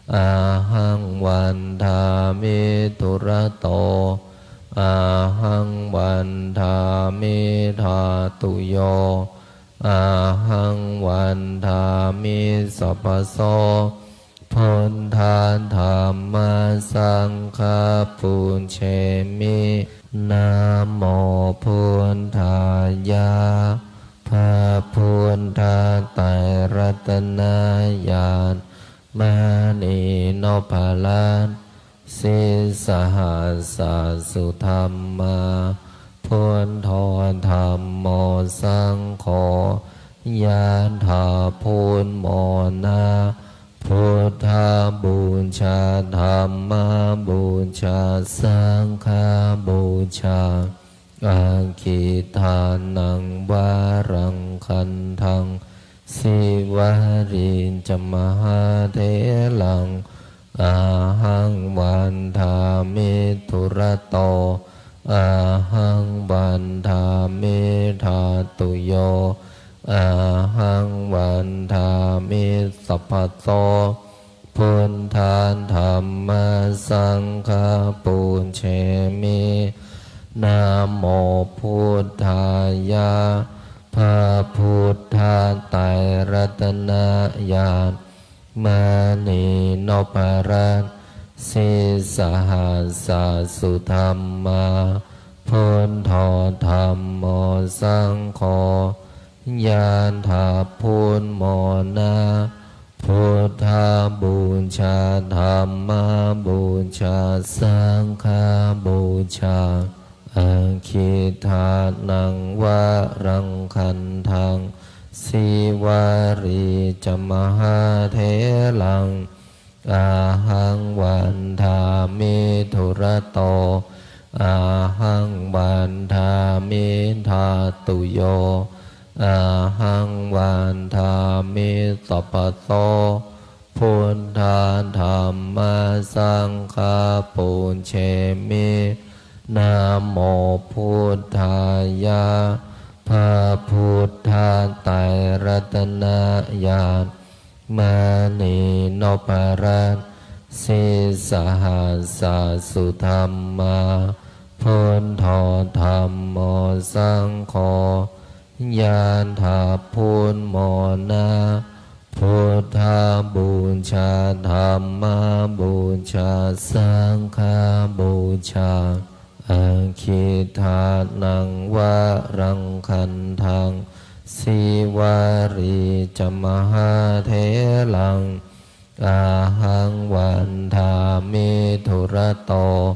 ahaṃ vandāmi dūrato, ahaṃ vandāmi dhātuyo, ahaṃ vandāmi sabbaso. Buddha dhamma saṅgha pūjemi. Namo buddhāya. พระพุทธไตรรัตนญาณ มณีนพรัตน์ sīsahassa sudhammā. Buddho dhammo saṅgho, ยะถา พุทโธ นะ Buddhapūjā, dhammapūjā, saṅghapūjā. Aggidānaṃ varaṃ gandhaṃ, Sīvalī ca mahātheraṃ, ahaṃ vandāmi dūrato, ahaṃ vandāmi dhātuyo, ahaṃ vandāmi sabbaso. Buddha dhamma saṅgha pūjemi. Namo buddhāya. พระพุทธไตรรัตนญาณ มณีนพรัตน์ sīsahassa sudhammā. Buddho dhammo saṅgho, ยะถา พุทโธ นะ Buddhapūjā, dhammapūjā, saṅghapūjā. Aggidānaṃ varaṃ gandhaṃ, Sīvalī ca mahātheraṃ, ahaṃ vandāmi dūrato, ahaṃ vandāmi dhātuyo, ahaṃ vandāmi sabbaso. Buddha dhamma saṅgha pūjemi. Namo buddhāya. พระพุทธไตรรัตนญาณ มณีนพรัตน์ sīsahassa sudhammā. Buddho dhammo saṅgho, ยะถา พุทโธ นะ Buddhapūjā, dhammapūjā, saṅghapūjā. Aggīdānaṃ varaṃ gandhaṃ, Sīvalī ca mahātheraṃ, ahaṃ vandāmi dūrato,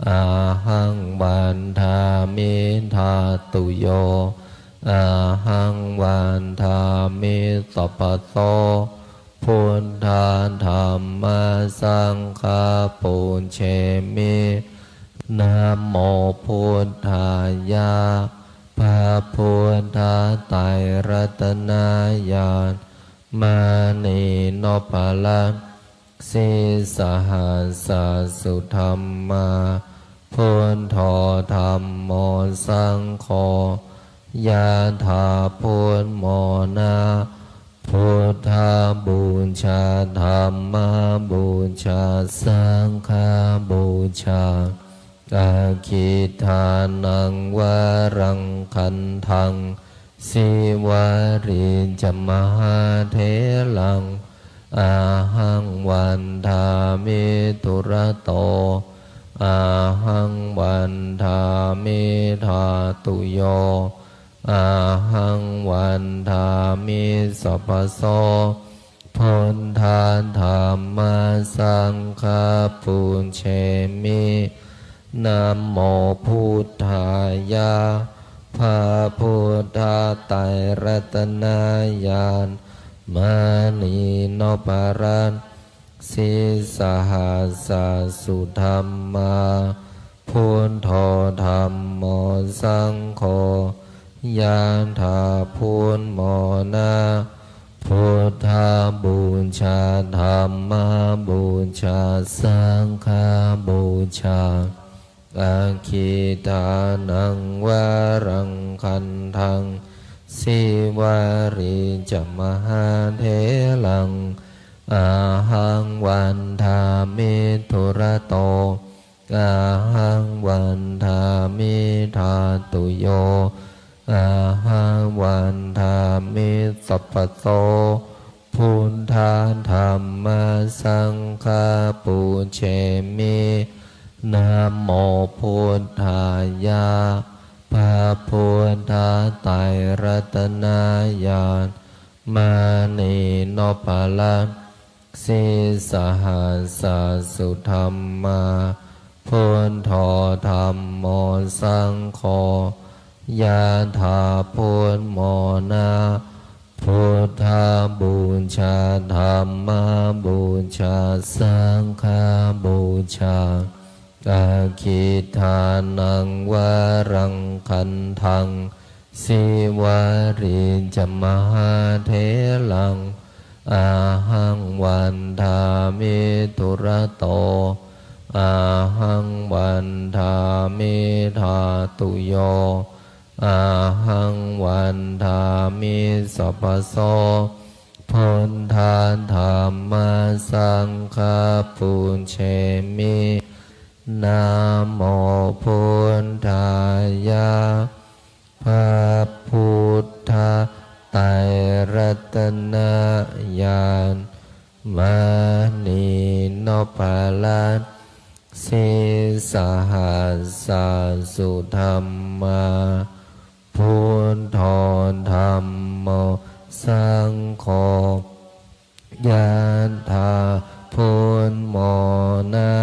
ahaṃ vandāmi dhātuyo, ahaṃ vandāmi sabbaso. Buddha dhamma saṅgha pūjemi. Namo buddhāya. พระพุทธไตรรัตนญาณ มณีนพรัตน์ sīsahassa sudhammā, buddho dhammo saṅgho, ยะถา พุทโธ โมนะ. Buddhapūjā, dhammapūjā, saṅghapūjā. Aggīdānaṃ varaṃ gandhaṃ, Sīvalī ca mahātheraṃ, ahaṃ vandāmi dūrato, ahaṃ vandāmi dhātuyo, ahaṃ vandāmi sabbaso. Buddha dhamma saṅgha pūjemi. Namo buddhāya. พระพุทธไตรรัตนญาณ มณีนพรัตน์ sīsahassa sudhammā, buddho dhammo saṅgho, ยะถา พุทโธ โมนะ. Buddhapūjā, dhammapūjā, saṅghapūjā. Aggīdānaṃ varaṃ gandhaṃ, Sīvalī ca mahātheraṃ, ahaṃ vandāmi dūrato, ahaṃ vandāmi dhātuyo, ahaṃ vandāmi sabbaso. Buddha dhamma saṅgha pūjemi. Namo buddhāya. พระพุทธไตรรัตนญาณ มณีนพรัตน์ sīsahassa sudhammā, buddho dhammo saṅgho, ยะถา พุทโธ โมนะ. Buddhapūjā, dhammapūjā, saṅghapūjā. Aggīdānaṃ varaṃ gandhaṃ, Sīvalī ca mahātheraṃ, ahaṃ vandāmi dūrato, ahaṃ vandāmi dhātuyo, ahaṃ vandāmi sabbaso. Buddha dhamma saṅgha pūjemi. Namo buddhāya. พระพุทธไตรรัตนญาณ มณีนพรัตน์ sīsahassa sudhammā, buddho dhammo saṅgho, ยะถา พุทโธ โมนะ.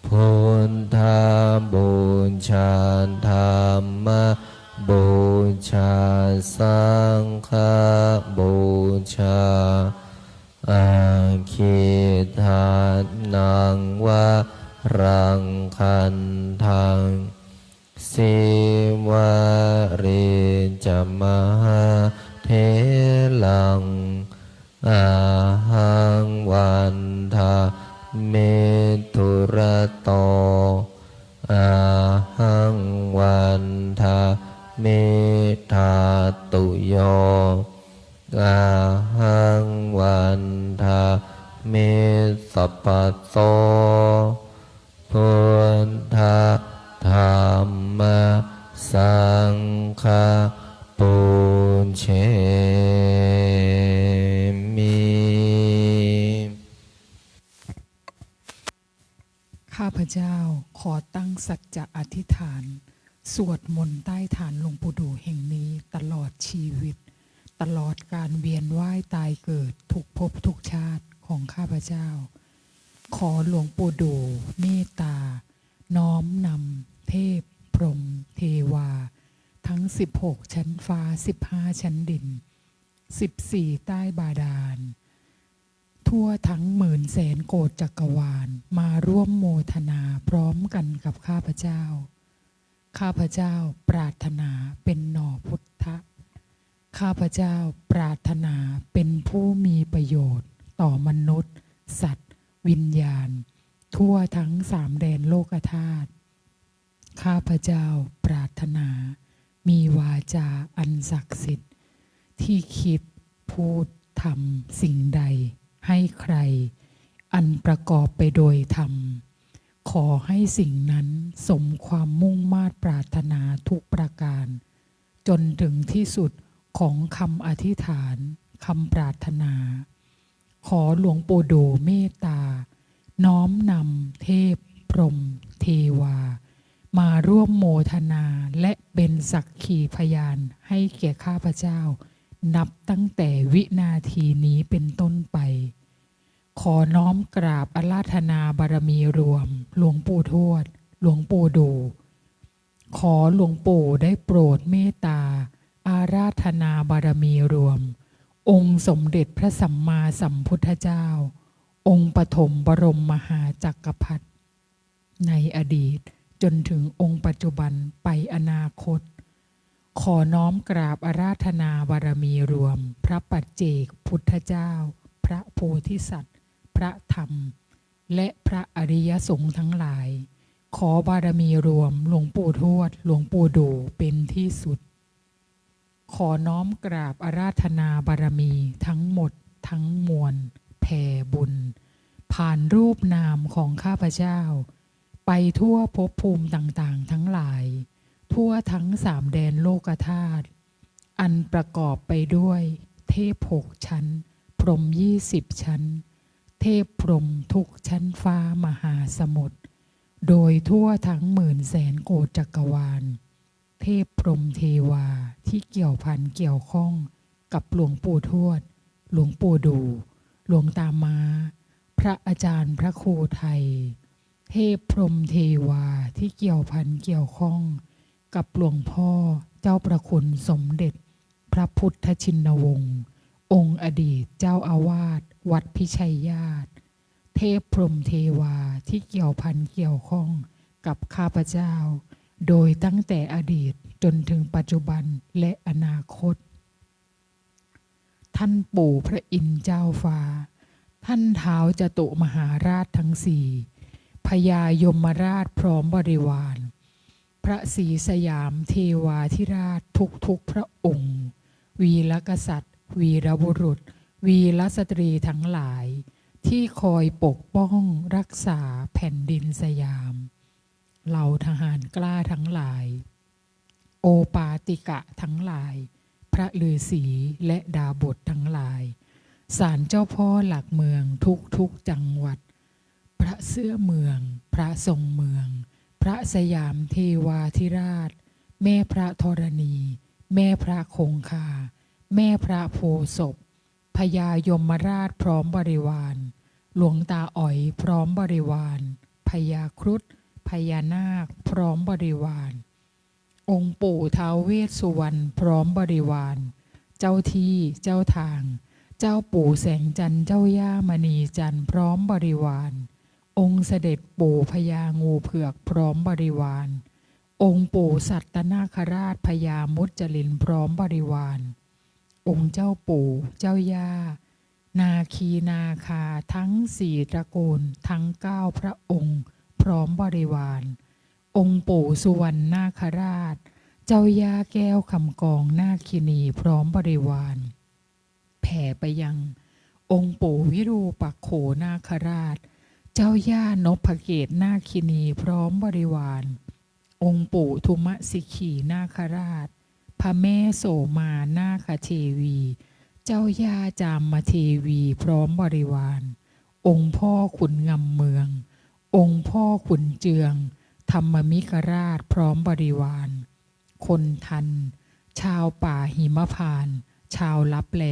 Buddhapūjā, dhammapūjā, saṅghapūjā. Aggīdānaṃ varaṃ gandhaṃ, Sīvalī ca mahātheraṃ, ahaṃ vandāmi dūrato, ahaṃ vandāmi dhātuyo, ahaṃ vandāmi sabbaso. Buddha dhamma saṅgha pūjemi. พเจ้าขอตั้งสัจจะอธิษฐาน สวดมนต์ใต้ฐานหลวงปู่ดู่แห่งนี้ตลอดชีวิต ตลอดการเวียนว่ายตายเกิดทุกภพทุกชาติของข้าพเจ้า ขอหลวงปู่ดู่เมตตา น้อมนำเทพพรหมเทวา ทั้ง สิบหก ชั้นฟ้า สิบห้า ชั้นดิน สิบสี่ ใต้บาดาล ทั่วทั้งหมื่นแสนโกฏจักรวาล มาร่วมโมทนาพร้อมกันกับข้าพเจ้า ข้าพเจ้าปรารถนาเป็นหน่อพุทธะ ข้าพเจ้าปรารถนาเป็นผู้มีประโยชน์ต่อมนุษย์ สัตว์ วิญญาณ ทั่วทั้งสามแดนโลกธาตุ ข้าพเจ้าปรารถนา มีวาจาอันศักดิ์สิทธิ์ ที่คิดพูดทำสิ่งใดให้ใคร อันประกอบไปโดยธรรม ขอให้สิ่งนั้นสมความมุ่งมาดปรารถนาทุกประการ จนถึงที่สุดของคำอธิษฐาน คำปรารถนา ขอหลวงปู่ดู่เมตตา น้อมนำเทพพรหมเทวา มาร่วมโมทนาและเป็นสักขีพยานให้แก่ข้าพเจ้า นับตั้งแต่วินาทีนี้เป็นต้นไป ขอน้อมกราบอาราธนาบารมีรวม หลวงปู่ทวด หลวงปู่ดู่ ขอหลวงปู่ได้โปรดเมตตา อาราธนาบารมีรวม องค์สมเด็จพระสัมมาสัมพุทธเจ้า องค์ปฐมบรมมหาจักรพรรดิ ในอดีตจนถึงองค์ปัจจุบันไปอนาคต ขอน้อมกราบอาราธนาบารมีรวม พระปัจเจกพุทธเจ้า พระโพธิสัตว์ พระธรรม และพระอริยสงฆ์ทั้งหลาย ขอบารมีรวมหลวงปู่ทวด หลวงปู่ดู่เป็นที่สุด ขอน้อมกราบอาราธนาบารมีทั้งหมดทั้งมวล แผ่บุญ ผ่านรูปนามของข้าพเจ้า ไปทั่วภพภูมิต่างๆ ทั้งหลาย ทั่วทั้งสามแดนโลกธาตุ อันประกอบไปด้วยเทพหกชั้น พรหมยี่สิบชั้น เทพพรหมทุกชั้นฟ้ามหาสมุทร โดยทั่วทั้งหมื่นแสนโกฏจักรวาล เทพพรหมเทวาที่เกี่ยวพันเกี่ยวข้องกับหลวงปู่ทวด หลวงปู่ดู่ หลวงตาม้า พระอาจารย์พระครูไทย เทพพรหมเทวาที่เกี่ยวพันเกี่ยวข้องกับหลวงพ่อเจ้าประคุณสมเด็จพระพุทธชินวงศ์ องค์อดีตเจ้าอาวาสวัดพิชัยญาติ เทพพรหมเทวาที่เกี่ยวพันเกี่ยวข้องกับข้าพเจ้า โดยตั้งแต่อดีตจนถึงปัจจุบันและอนาคต ท่านปู่พระอินทร์เจ้าฟ้า ท่านท้าวจตุมหาราชทั้งสี่ พญายมราชพร้อมบริวาร พระศรีสยามเทวาธิราชทุกๆพระองค์ วีรกษัตริย์ วีรบุรุษ วีรสตรีทั้งหลาย ที่คอยปกป้องรักษาแผ่นดินสยาม เหล่าทหารกล้าทั้งหลาย โอปาติกะทั้งหลาย พระฤาษีและดาบสทั้งหลาย ศาลเจ้าพ่อหลักเมืองทุกๆจังหวัด พระเสื้อเมือง พระทรงเมือง พระสยามเทวาธิราช แม่พระธรณี แม่พระคงคา แม่พระโพธิ์ศพ พญายมราชพร้อมบริวาร หลวงตาอ๋อยพร้อมบริวาร พญาครุฑ พญานาคพร้อมบริวาร องค์ปู่ท้าวเวสสุวรรณพร้อมบริวาร เจ้าที่เจ้าทาง เจ้าปู่แสงจันทร์ เจ้าย่ามณีจันทร์พร้อมบริวาร องค์เสด็จปู่พญางูเผือกพร้อมบริวาร องค์ปู่สัตตนาคราช พญามุจลินพร้อมบริวาร องค์เจ้าปู่เจ้าย่า นาคีนาคาทั้งสี่ตระกูลทั้งเก้าพระองค์พร้อมบริวาร องค์ปู่สุวรรณนาคราช เจ้าย่าแก้วคำกองนาคินีพร้อมบริวาร แผ่ไปยังองค์ปู่วิรูปักโขนาคราช เจ้าย่านพเกตนาคินีพร้อมบริวาร องค์ปู่ทุมสิขีนาคราช พระแม่โสมานาคเทวี เจ้าย่าจามเทวีพร้อมบริวาร องค์พ่อขุนงำเมือง องค์พ่อขุนเจือง ธรรมมิกราชพร้อมบริวาร คนทัน ชาวป่าหิมพานต์ ชาวลับแล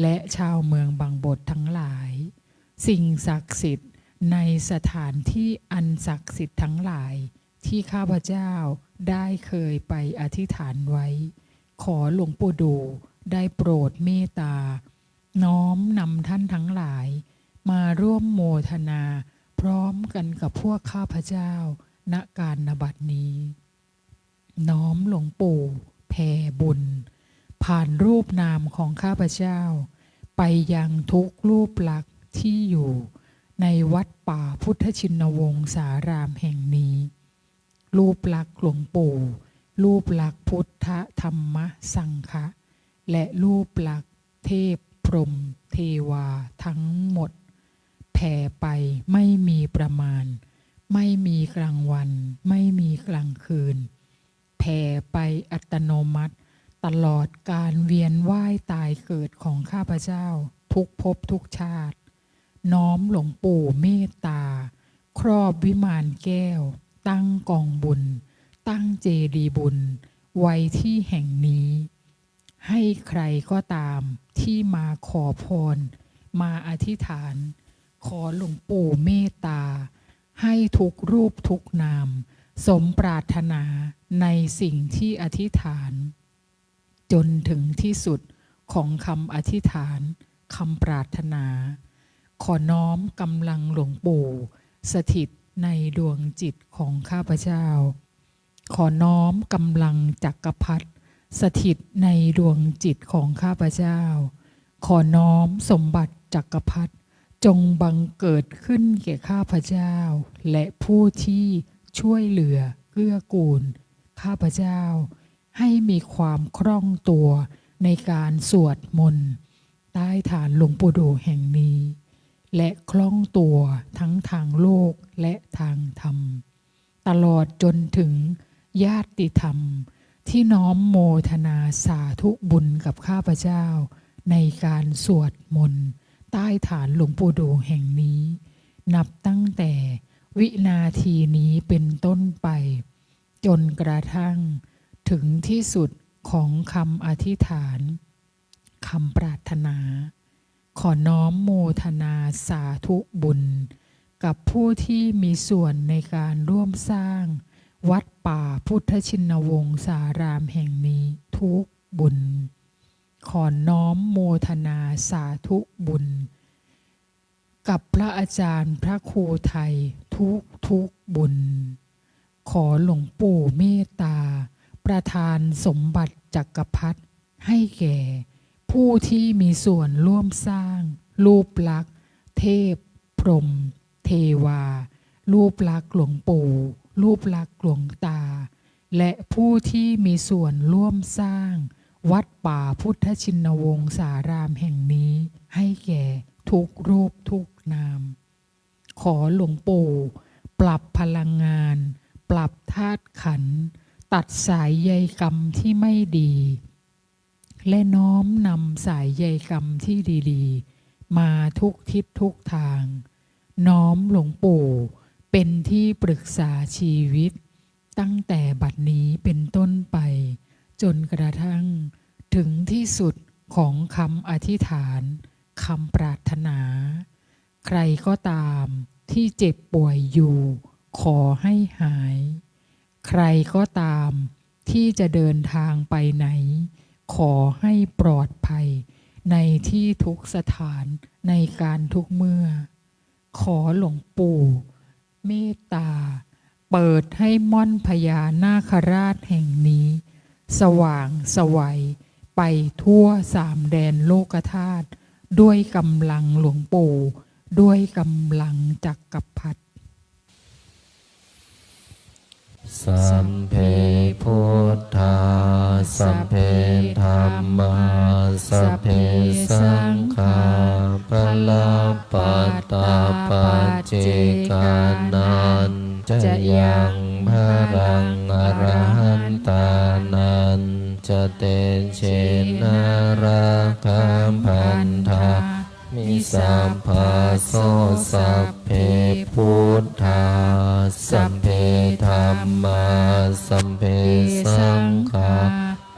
และชาวเมืองบังบดทั้งหลาย สิ่งศักดิ์สิทธิ์ในสถานที่อันศักดิ์สิทธิ์ทั้งหลาย ที่ข้าพเจ้าได้เคยไปอธิษฐานไว้ ขอหลวงปู่ดู่ได้โปรดเมตตา น้อมนำท่านทั้งหลาย มาร่วมโมทนาพร้อมกันกับพวกข้าพเจ้า ณ การณบัดนี้ น้อมหลวงปู่แผ่บุญ ผ่านรูปนามของข้าพเจ้า ไปยังทุกรูปลักษณ์ที่อยู่ในวัดป่าพุทธชินวงศารามแห่งนี้ รูปลักษณ์หลวงปู่ รูปลักษณ์พุทธธรรมสังฆะ และรูปลักษณ์เทพพรหมเทวาทั้งหมด แผ่ไปไม่มีประมาณ ไม่มีกลางวัน ไม่มีกลางคืน แผ่ไปอัตโนมัติ ตลอดการเวียนว่ายตายเกิดของข้าพเจ้า ทุกภพทุกชาติ น้อมหลวงปู่เมตตา ครอบวิมานแก้ว ตั้งกองบุญ ตั้งเจดีย์บุญ ไว้ที่แห่งนี้ ให้ใครก็ตามที่มาขอพร มาอธิษฐาน ขอหลวงปู่เมตตา ให้ทุกรูปทุกนาม สมปรารถนาในสิ่งที่อธิษฐาน จนถึงที่สุดของคำอธิษฐาน คำปรารถนา ขอน้อมกำลังหลวงปู่ สถิตในดวงจิตของข้าพเจ้า ขอน้อมกำลังจักรพรรดิ สถิตในดวงจิตของข้าพเจ้า ขอน้อมสมบัติจักรพรรดิ จงบังเกิดขึ้นแก่ข้าพเจ้า และผู้ที่ช่วยเหลือเกื้อกูลข้าพเจ้า ให้มีความคล่องตัวในการสวดมนต์ ใต้ฐานหลวงปู่ดู่แห่งนี้ และคล่องตัวทั้งทางโลกและทางธรรม ตลอดจนถึงญาติธรรม ที่น้อมโมทนาสาธุบุญกับข้าพเจ้า ในการสวดมนต์ ใต้ฐานหลวงปู่ดู่แห่งนี้ นับตั้งแต่วินาทีนี้เป็นต้นไป จนกระทั่งถึงที่สุดของคำอธิษฐาน คำปรารถนา ขอน้อมโมทนาสาธุบุญ กับผู้ที่มีส่วนในการร่วมสร้างวัดป่าพุทธชินวงศารามแห่งนี้ทุกบุญ ขอน้อมโมทนาสาธุบุญ กับพระอาจารย์พระครูไทยทุกทุกบุญ ขอหลวงปู่เมตตา ประทานสมบัติจักรพรรดิให้แก่ผู้ที่มีส่วนร่วมสร้างรูปลักษณ์เทพ พรหม เทวา รูปลักษณ์หลวงปู่ รูปลักษณ์หลวงตา และผู้ที่มีส่วนร่วมสร้างวัดป่าพุทธชินวงศารามแห่งนี้ให้แก่ทุกรูปทุกนาม ขอหลวงปู่ปรับพลังงาน ปรับธาตุขันธ์ ตัดสายใยกรรมที่ไม่ดี และน้อมนำสายใยกรรมที่ดีๆ มาทุกทิศทุกทาง น้อมหลวงปู่เป็นที่ปรึกษาชีวิต ตั้งแต่บัดนี้เป็นต้นไป จนกระทั่งถึงที่สุดของคำอธิษฐาน คำปรารถนา ใครก็ตามที่เจ็บป่วยอยู่ ขอให้หาย ใครก็ตามที่จะเดินทางไปไหน ขอให้ปลอดภัยในที่ทุกสถาน ในการทุกเมื่อ ขอหลวงปู่เมตตา เปิดให้ม่อนพญานาคราชแห่งนี้ สว่างไสวไปทั่วสามแดนโลกธาตุ ด้วยกำลังหลวงปู่ ด้วยกำลังจักรพรรดิ Sabbe buddhā, sabbe dhammā, sabbe saṅghā, balappattā paccekānañca yaṃ balaṃ, arahantānañca tejena, rakkhaṃ bandhā mi sabbaso. Sabbe buddhā, Sabbe dhammā sabbe saṅghā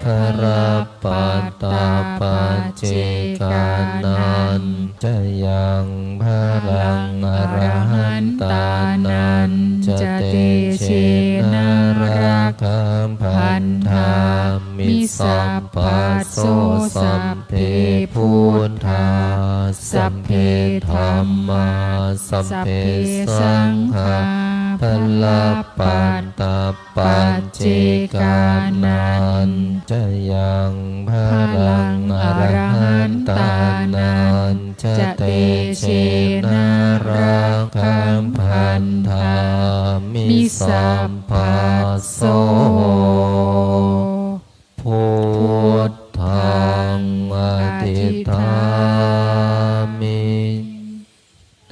balappattapacchekānañca yaṃ balaṃ arahantānañca tejena rakkhaṃ bandhāmi sabbaso. Sabbe buddhā sabbe dhammā sabbe saṅghā balappattapacchekānañca yaṃ balaṃ arahantānañca tejena rakkhaṃ bandhāmi sabbaso. Buddhaṃ adhiṭṭhāmi.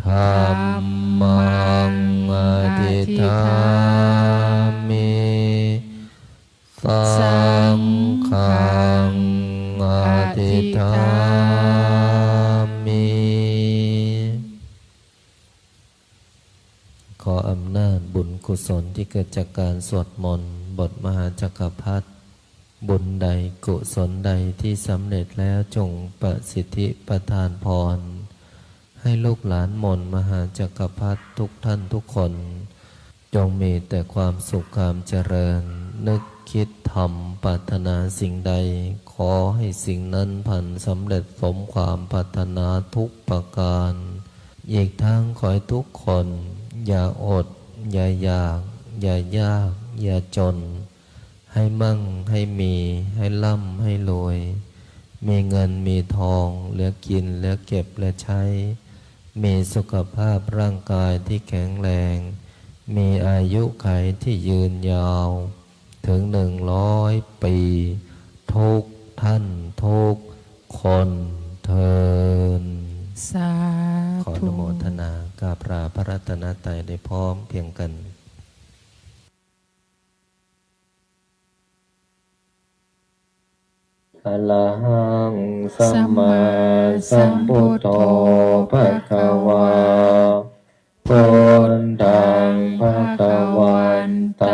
Dhammaṃ adhiṭṭhāmi. Saṅghaṃ adhiṭṭhāmi. ขออำนาจบุญกุศลที่เกิดจากการสวดมนต์บทมหาจักรพรรดิ บุญใดกุศลใดที่สำเร็จแล้วจงประสิทธิประทานพร ให้ลูกหลานมนต์มหาจักรพรรดิทุกท่านทุกคน จงมีแต่ความสุขความเจริญ นึกคิดทำปรารถนาสิ่งใด ขอให้สิ่งนั้นพลันสำเร็จสมความปรารถนาทุกประการ อีกทั้งขอให้ทุกคนอย่าอด อย่าอยาก อย่ายาก อย่าจน ให้มั่ง ให้มี ให้ร่ำ ให้รวย มีเงิน มีทอง เหลือกิน เหลือเก็บ เหลือใช้ มีสุขภาพร่างกายที่แข็งแรง มีอายุขัยที่ยืนยาว ถึงหนึ่งร้อยปี ทุกท่านทุกคนเทอญ สาธุ ขออนุโมทนากราบลาพระรัตนตรัยได้พร้อมเพรียงกัน Arahaṃ sammāsambuddho bhagavā. Buddhaṃ bhagavantaṃ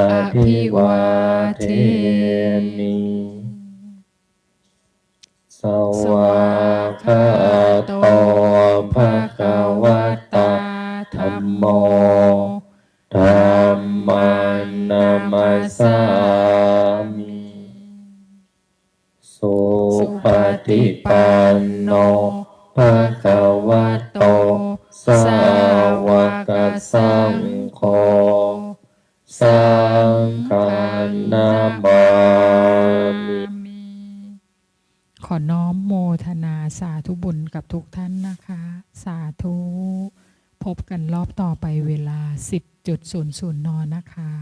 abhivādemi. Svākkhāto bhagavatā dhammo. Dhammaṃ namassāmi. Supaṭipanno bhagavato sāvakasaṅgho. Saṅghaṃ namāmi. ขอน้อมโมทนาสาธุบุญกับทุกท่านนะคะ สาธุ พบกันรอบต่อไปเวลา สิบจุดศูนย์ศูนย์ น นะคะ